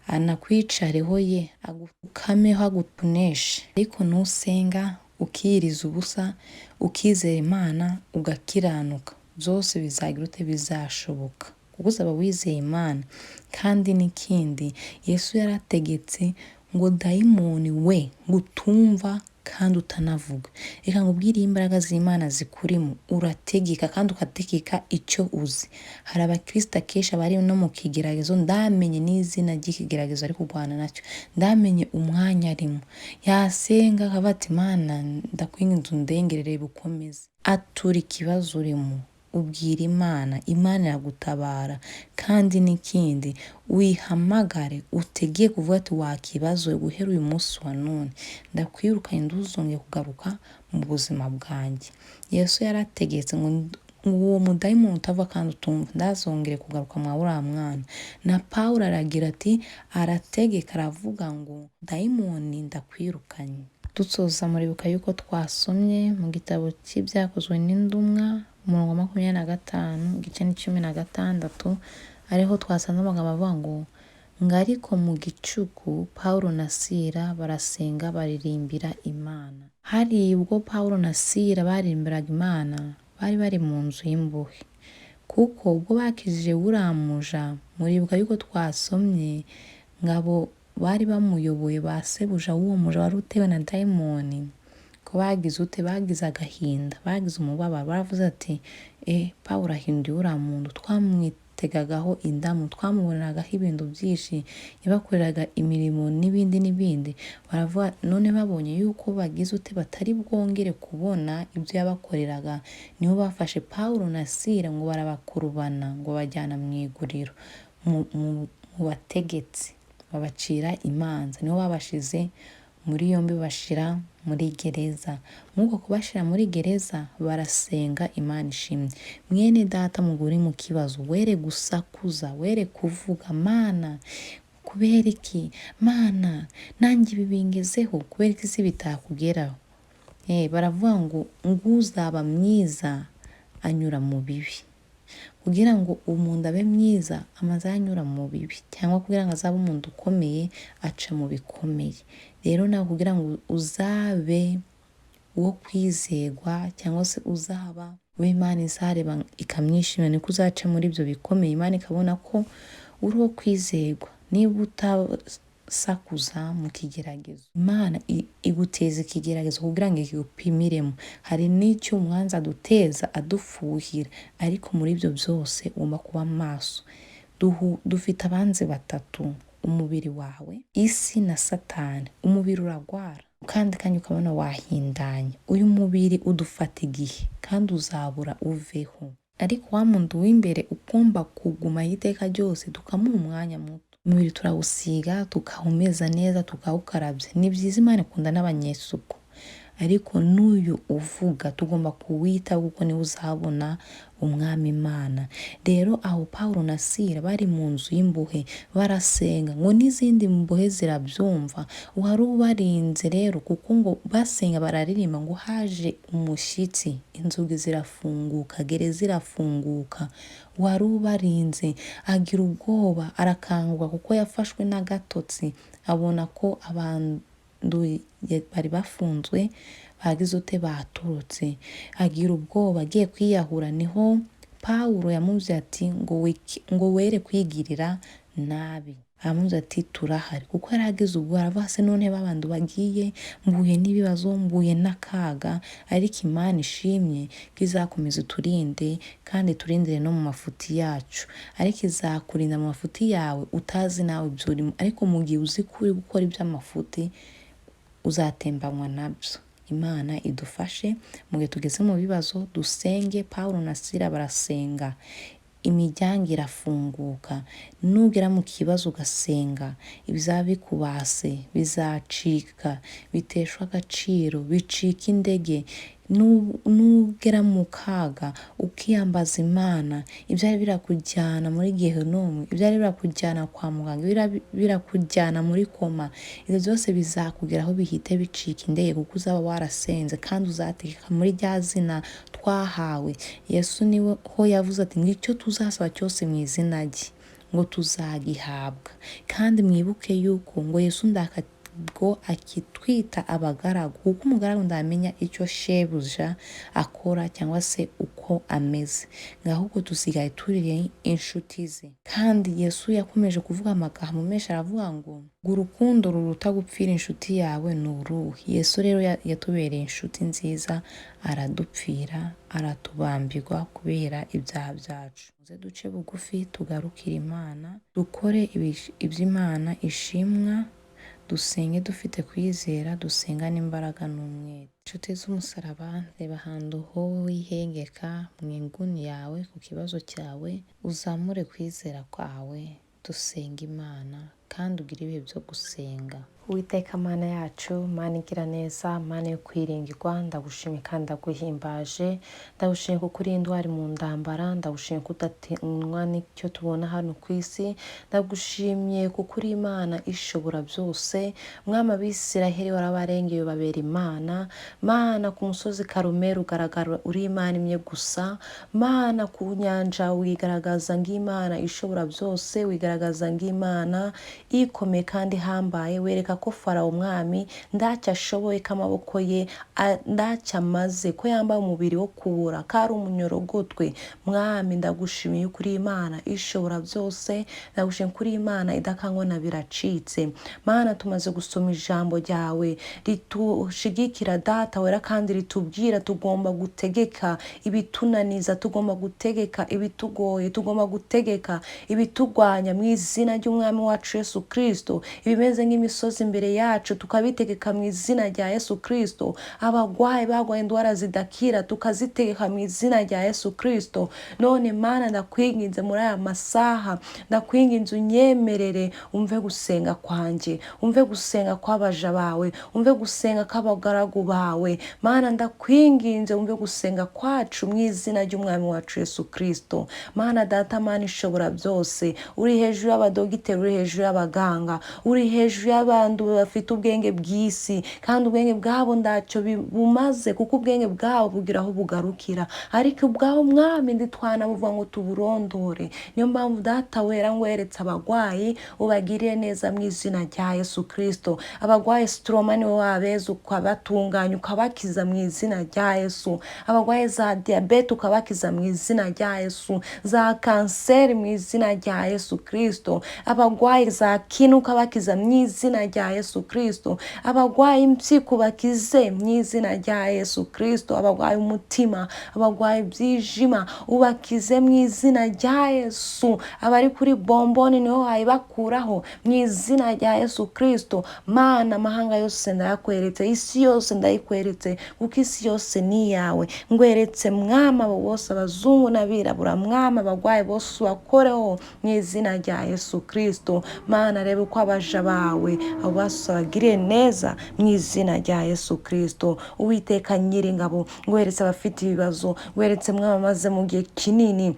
anakwicareho ye, agukameho agutuneshe. Ariko nusenga ukiyiriza ubusa, ukizera Imana, ugakiranuka, byose bizagira ute? Bizashoboka, kuko uzaba wizeye Imana. Kandi n'ikindi, Yesu yarategetse ngo dayimoni we ngo utumva kandi utanavuga. Reka nkubwire, iyo imbaraga z'Imana zikurimo urategeka kandi ugategeka icyo uzi. Hari abakristo akenshi bari no mu kigeragezo, ndamenye n'izina ry'ikigeragezo ari kurwana nacyo, ndamenye umwanya arimo, yasenga akavuga ati Mana ndakwinginze undengere, reba ukomeze. Atura ikibazo urimo, ubwira Imana, Imana iragutabara. Kandi n'ikindi, wihamagare utegeke kuvuga ati wakibazo guhera uyu munsi wa none ndakwirukanye, nduzongeye kugaruka mu buzima bwanjye. Yesu yarategetse ngo uwo mudayimoni utava kandi utumva ndazongere kugaruka mwa uriya mwana. Na Pawulo aragira ati arategeka aravuga ngo dayimoni ndakwirukanye. Dusoza muribuka yuko twasomye mu gitabo cy'ibyakozwe n'intumwa umurongo wa 25 igice ni 16, ariho twasanze amagambo avuga ngo ngo ariko mu gicuku Pawulo na Sila barasenga baririmbira Imana. Hari ubwo Pawulo na Sila baririmbiraga Imana bari bari mu nzu y'imbohe, kuko ubwo bakijije buriya muja, muribuka yuko twasomye ngabo bari bamuyoboye ba sebuja w'uwo muja wari utewe na dayimoni, ko bagize ute? Bagize agahinda, bagize umubabaro, baravuze ati Pawulo ahinduye uriya muntu twamwitegagaho indamu, twamuboneragaho ibintu byinshi, yabakoreraga imirimo n'ibindi n'ibindi. Baravuga none babonye yuko bagize ute batari bwongere kubona ibyo yabakoreraga, niho bafashe Pawulo na Sila ngo barabakurubana ngo bajyana mu iguriro mu bategetsi, babacira imanza, niho babashize muri yombi bashira muri gereza. Muri uko kubashira muri gereza barasenga Imana ishimwe. Mwene data mugore mu kibazo, were gusakuza, were kuvuga Mana kubera iki? Mana nanjye ibi bingezeho, kubera iki si bitakugeraho? Baravuga ngo uzaba mwiza anyura mu bibi. Kugira ngo umuntu abe mwiza amaze anyura mu bibi, cyangwa kugira ngo azabe umuntu ukomeye aca mu bikomeye. Rero nawe kugira ngo uzabe uwo kwizegwa cyangwa se uzaba uwo Imana izareba ikamwishimira, niko uzaca muri ibyo bikomeye, Imana ikabona ko uri uwo kwizegwa. Niba utasakuza mu kigeragezo, Imana iguteza ikigeragezo kugira ngo igupimiremo. Hari n'icyo umwanzi aduteza adufuhira, ariko muri ibyo byose ugomba kuba maso. Dufite abanzi batatu: umubiri wawe, isi na Satani. Umubiri uragwara kandi kandi ukabona wahindanye. Uyu mubiri udufata igihe kandi uzabura uveho, ariko wa muntu w'imbere ugomba kugumaho iteka ryose, tukamuha umwanya muto. Umubiri turawusiga tukawumeza neza, tukawukarabya, ni byiza, Imana ikunda n'abanyesuku, ariko n'uyu uvuga tugomba kuwitaho kuko niwe uzabona umwami Imana. Rero aho Pawulo na Sila bari mu nzu y'imbohe barasenga ngo n'izindi mbohe zirabyumva, wari ubarinze rero kuko ngo basenga bararirimba ngo haje umushyitsi, inzugi zirafunguka, gereza irafunguka, wari ubarinze agira ubwoba arakanguka kuko yafashwe n'agatotsi, abona ko abantu bari bafunzwe bagize ute baturutse, agira ubwoba agiye kwiyahura. Niho Pawulo yamubwiye ati ngo were kwigirira nabi. Aramubaza ati turahari, kuko yari agize ubwoba, aravuga se none babandi bagiye, mbuye n'ibibazo, mbuye n'akaga, ariko Imana ishimye ko izakomeza iturinde kandi iturindire no mu mafuti yacu, ariko izakurinda mu mafuti yawe utazi nawe ibyo urimo, ariko mu gihe uzi ko uri gukora iby'amafuti uzatembanywa nabyo. Imana idufashe mu gihe tugeze mu bibazo, dusenge. Pawulo na Sila barasenga, imiryango irafunguka. Nugera mu kibazo ugasenga, ibizaba bikubase bizacika, biteshwa agaciro, bicika intege. Nugera mu kaga ukiyambaza Imana, ibyari birakujyana muri gehinomu, ibyari birakujyana kwa muganga, birakujyana muri koma, ibyo byose bizakugeraho bihite bicika intege, kuko uzaba warasenze kandi uzategeka muri rya zina twahawe. Yesu niwe ho yavuze ati ngo icyo tuzasaba cyose mu izina rye ngo tuzagihabwa. Kandi mwibuke yuko ngo Yesu ndakabwo akitwita abagaragu, kuko umugaragu ndamenya icyo shebuja akora cyangwa se uko ameze, ngo ahubwo dusigaye turi inshuti ze. Kandi Yesu yakomeje kuvuga amagambo menshi, aravuga ngo urukundo ruruta gupfira inshuti yawe ni uruhe? Yesu rero yatubereye inshuti nziza, aradupfira, aratubambirwa kubera ibyaha byacu. Muze duce bugufi, tugarukire Imana, dukore ibyo Imana ishimwa, dusenge dufite kwizera, dusengane imbaraga n'umwete. Inshuti z'umusaraba, reba ahantu ho wihengeka mu inguni yawe ku kibazo cyawe, uzamure kwizera kwawe, dusenge Imana kandi ugire ibihe byo gusenga. Uwiteka Mana yacu, Mana igira neza, Mana yo kwiringirwa, ndagushimye kandi ndaguhimbaje, ndagushimye kuko uri intwari mu ndambara, ndagushimye ko udatinwa n'icyo tubona hano ku isi, ndagushimye kuko uri Imana ishobora byose. Mwami abisiraheli warabarengeye ubabera Imana, Mana ku musozi Karumeli ugaragara uri Imana imwe gusa, Mana ku nyanja wigaragaza nk'Imana ishobora byose, wigaragaza nk'Imana ikomeye kandi ihambaye, wereka ko Farawo umwami ntacyo ashoboye, ko amaboko ye ntacyo amaze, ko yambaye umubiri wo kubura, ko ari umunyorogotwe. Mwami ndagushimiye ko uri Imana ishobora byose, ndagushimiye ko uri Imana idakangwa na biracitse. Mana tumaze gusoma ijambo ryawe ritushigikira Data wera, kandi ritubwira tugomba gutegeka ibitunaniza, tugomba gutegeka ibitugoye, tugomba gutegeka ibitugwanya mu izina ry'Umwami wacu Yesu Kristo. Ibimeze nk'imisozi imbere yacu tukabitegeka mu izina rya Yesu Kristo. Abagwayi bagwaye indwara zidakira tukazitegeka mu izina rya Yesu Kristo. None Mana ndakwinginze muri aya masaha, ndakwinginze unyemerere umve gusenga kwanjye, umve gusenga kw'abaja bawe, umve gusenga kw'abagaragu bawe. Mana ndakwinginze umve gusenga kwacu mu izina ry'Umwami wacu Yesu Kristo. Mana Data, Mana ishobora byose, uri hejuru y'abadogiteri, uri hejuru y'abaganga, uri hejuru y'abantu bafite ubwenge bw'isi, kandi ubwenge bwabo ntacyo bumaze, kuko ubwenge bwabo bugira aho bugarukira, ariko ubwaho Mwami ntitwanabuvuga ngo tuburondore. Niyo mpamvu Data wera ngweretse abagwayi, ubagirire neza mu izina rya Yesu Kristo. Abagwaye sitoroma niwe wabeza ukabatunganya ukabakiza mu izina rya Yesu. Abagwaye za diyabete ukabakiza mu izina rya Yesu, za kanseri mu izina rya Yesu Kristo. Abagwaye za kinu ukabakiza mu izina rya Yesu Kristo. Abagwaye impyiko bakize mu izina rya Yesu Kristo. Abagwaye umutima, abagwaye ibyijima ubakize mu izina rya Yesu. Abari kuri bomboni niho wayibakuraho mu izina rya Yesu Kristo. Mana amahanga yose ndayakweretse, isi yose ndayikweretse, kuko isi yose ni iyawe. Ngweretse Mwami abo bose, abazungu n'abirabura, Mwami abagwayi bose ubakoreho mu izina rya Yesu Kristo. Mana reba uko abaja bawe abo bose ubagirire neza mu izina rya Yesu Kristo. Uwiteka Nyiringabo, ngweretse abafite ibibazo, ngweretse Mwami amaze mu gihe kinini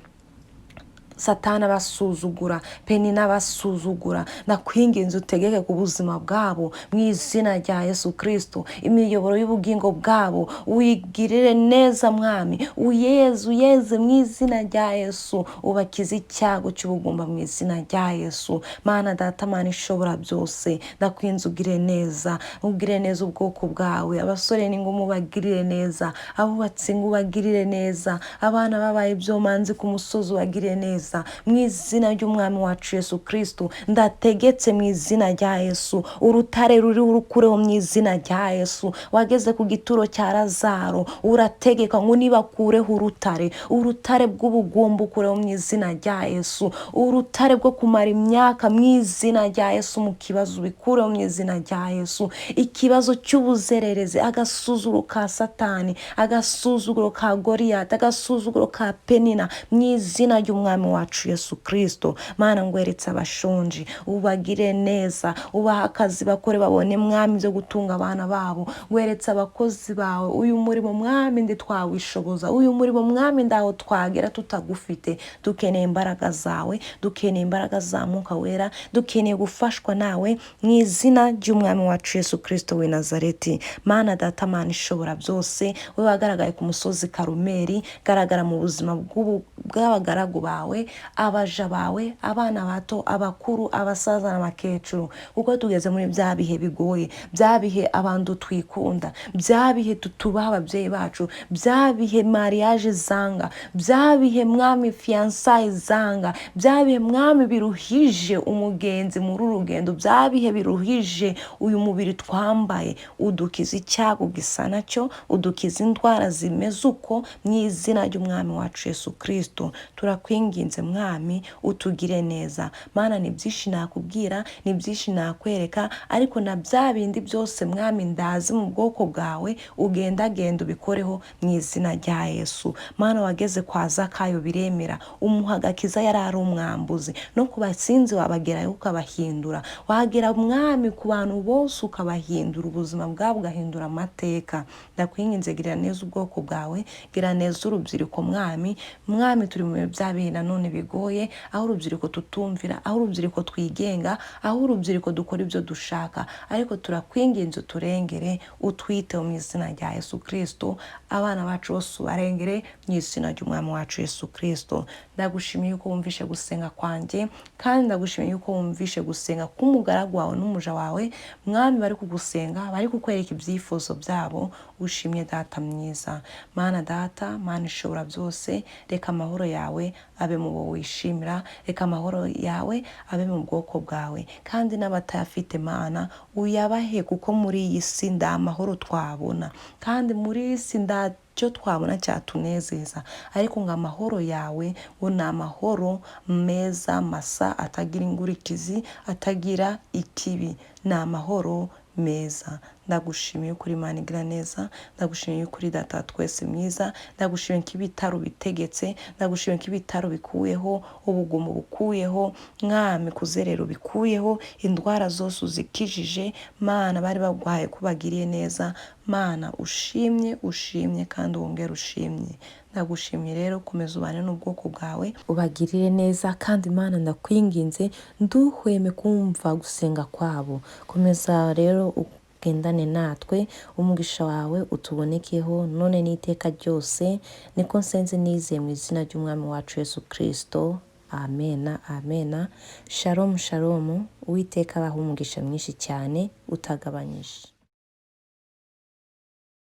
Satani abasuzugura, Penina abasuzugura, ndakwinginze utegeke ku buzima bwabo mu izina rya Yesu Kristo. Imiyoboro y'ubugingo bwabo uyigirire neza Mwami, uyeze uyeze mu izina rya Yesu, ubakize icyago cy'ubugumba mu izina rya Yesu. Mana Data, Mana ishobora byose, ndakwinze ugire neza, ugire neza ubwoko bwawe, abasore n'ingumi ubagirire neza, abubatsi ngo ubagirire neza, abana babaye ibyomanzi ku musozi ubagirire neza. neza mu izina ry'umwami wacu Yesu Kristo. Ndategetse mu izina rya Yesu, urutare ruriho urukureho mu izina rya Yesu. Wageze ku gituro cya Lazaro urategeka ngo nibakureho urutare, urutare bw'ubugumba ukureho mu izina rya Yesu, urutare bwo kumara imyaka mu izina rya Yesu, mu kibazo ubikureho mu izina rya Yesu. Ikibazo cy'ubuzererezi, agasuzuguro ka Satani, agasuzuguro ka Goliyati, agasuzuguro ka Penina, mu izina ry'umwami wacu Yesu Kristo. Mana, ngweretse abashonji, ubagire neza, ubahe akazi bakore babone mwami byo gutunga abana babo. Ngweretse abakozi bawe, uyu murimo mwami ndi twawishoboza, uyu murimo mwami ndaho twagera tutagufite. Dukeneye imbaraga zawe, dukeneye imbaraga za Mwuka Wera, dukeneye gufashwa nawe mu izina ry'umwami wacu Yesu Kristo w'i Nazareti. Mana data, Mana ishobora byose, wowe wagaragaye ku musozi Karumeli, garagara mu buzima bw'abagaragu bawe, abaja bawe, abana bato, abakuru, abasaza n'abakecuru, kuko tugeze muri bya bihe bigoye, bya bihe abantu twikunda, bya bihe tutubaha ababyeyi bacu, bya bihe mariage zanga, bya bihe mwami fiançailles zanga, bya bihe mwami biruhije umugenzi muri uru rugendo, bya bihe biruhije uyu mubiri twambaye. Udukiza icyago gisa nacyo, udukiza indwara zimeze uko mu izina ry'umwami wacu Yesu Kristo. Turakwinginze mwami, utugire neza. Mana, ni byinshi nakubwira, ni byinshi nakwereka, ariko na bya bindi byose mwami ndazi mu bwoko bwawe, ugendagenda ubikoreho mu izina rya Yesu. Mana, wageze kwa Zakayo biremera, umuha agakiza yari ari umwambuzi, no ku basinzi wabagerayo ukabahindura, wagera mwami ku bantu bose ukabahindura ubuzima bwabo, ugahindura amateka. Ndakwinginze, gira neza ubwoko bwawe, gira neza urubyiruko mwami. Mwami, turi mu bihe bya bihe nanone bigoye, aho urubyiruko tutumvira, aho urubyiruko twigenga, aho urubyiruko dukora ibyo dushaka, ariko turakwinginze uturengere, utwiteho mu izina rya Yesu Kristo. Abana bacu bose ubarengere mu izina ry'umwami wacu Yesu Kristo. Ndagushimiye yuko wumvishe gusenga kwanjye, kandi ndagushimiye yuko wumvishe gusenga k'umugaragu wawe n'umuja wawe mwami, bari kugusenga, bari kukwereka ibyifuzo byabo. Ushimye data mwiza. Mana data, Mana ishobora byose, reka amahoro yawe abe mu bo wishimira, reka amahoro yawe abe mu bwoko bwawe, kandi n'abatayafite Mana uyabahe, kuko muri iyi si nda amahoro twabona, kandi muri iyi si nda cyo twabona cyatunezeza, ariko ngo amahoro yawe ngo ni amahoro meza masa, atagira ingurikizi, atagira ikibi, ni amahoro meza. Ndagushimiye kuri Imana igira neza, ndagushimiye kuri data wa twese mwiza, ndagushimiye ko ibitaro bitegetse, ndagushimiye ko ibitaro bikuyeho, ubugumu bukuyeho, mwami kuzerera ubikuyeho, indwara zose uzikijije, Mana bari bagwaye kubagiriye neza, Mana ushimye, ushimye kandi wongere ushimye. Ndagushimye rero, komeza ubane n'ubwoko bwawe, ubagirire neza, kandi Mana ndakwinginze nduhweme kumva gusenga kwabo. Komeza rero ugendane natwe, umugisha wawe utubonekeho none n'iteka ryose, niko nsenze nizeye mu izina ry'umwami wacu Yesu Kristo. Amena, amena. Shalom, shalom. Uwiteka abahe umugisha mwinshi cyane utagabanyije.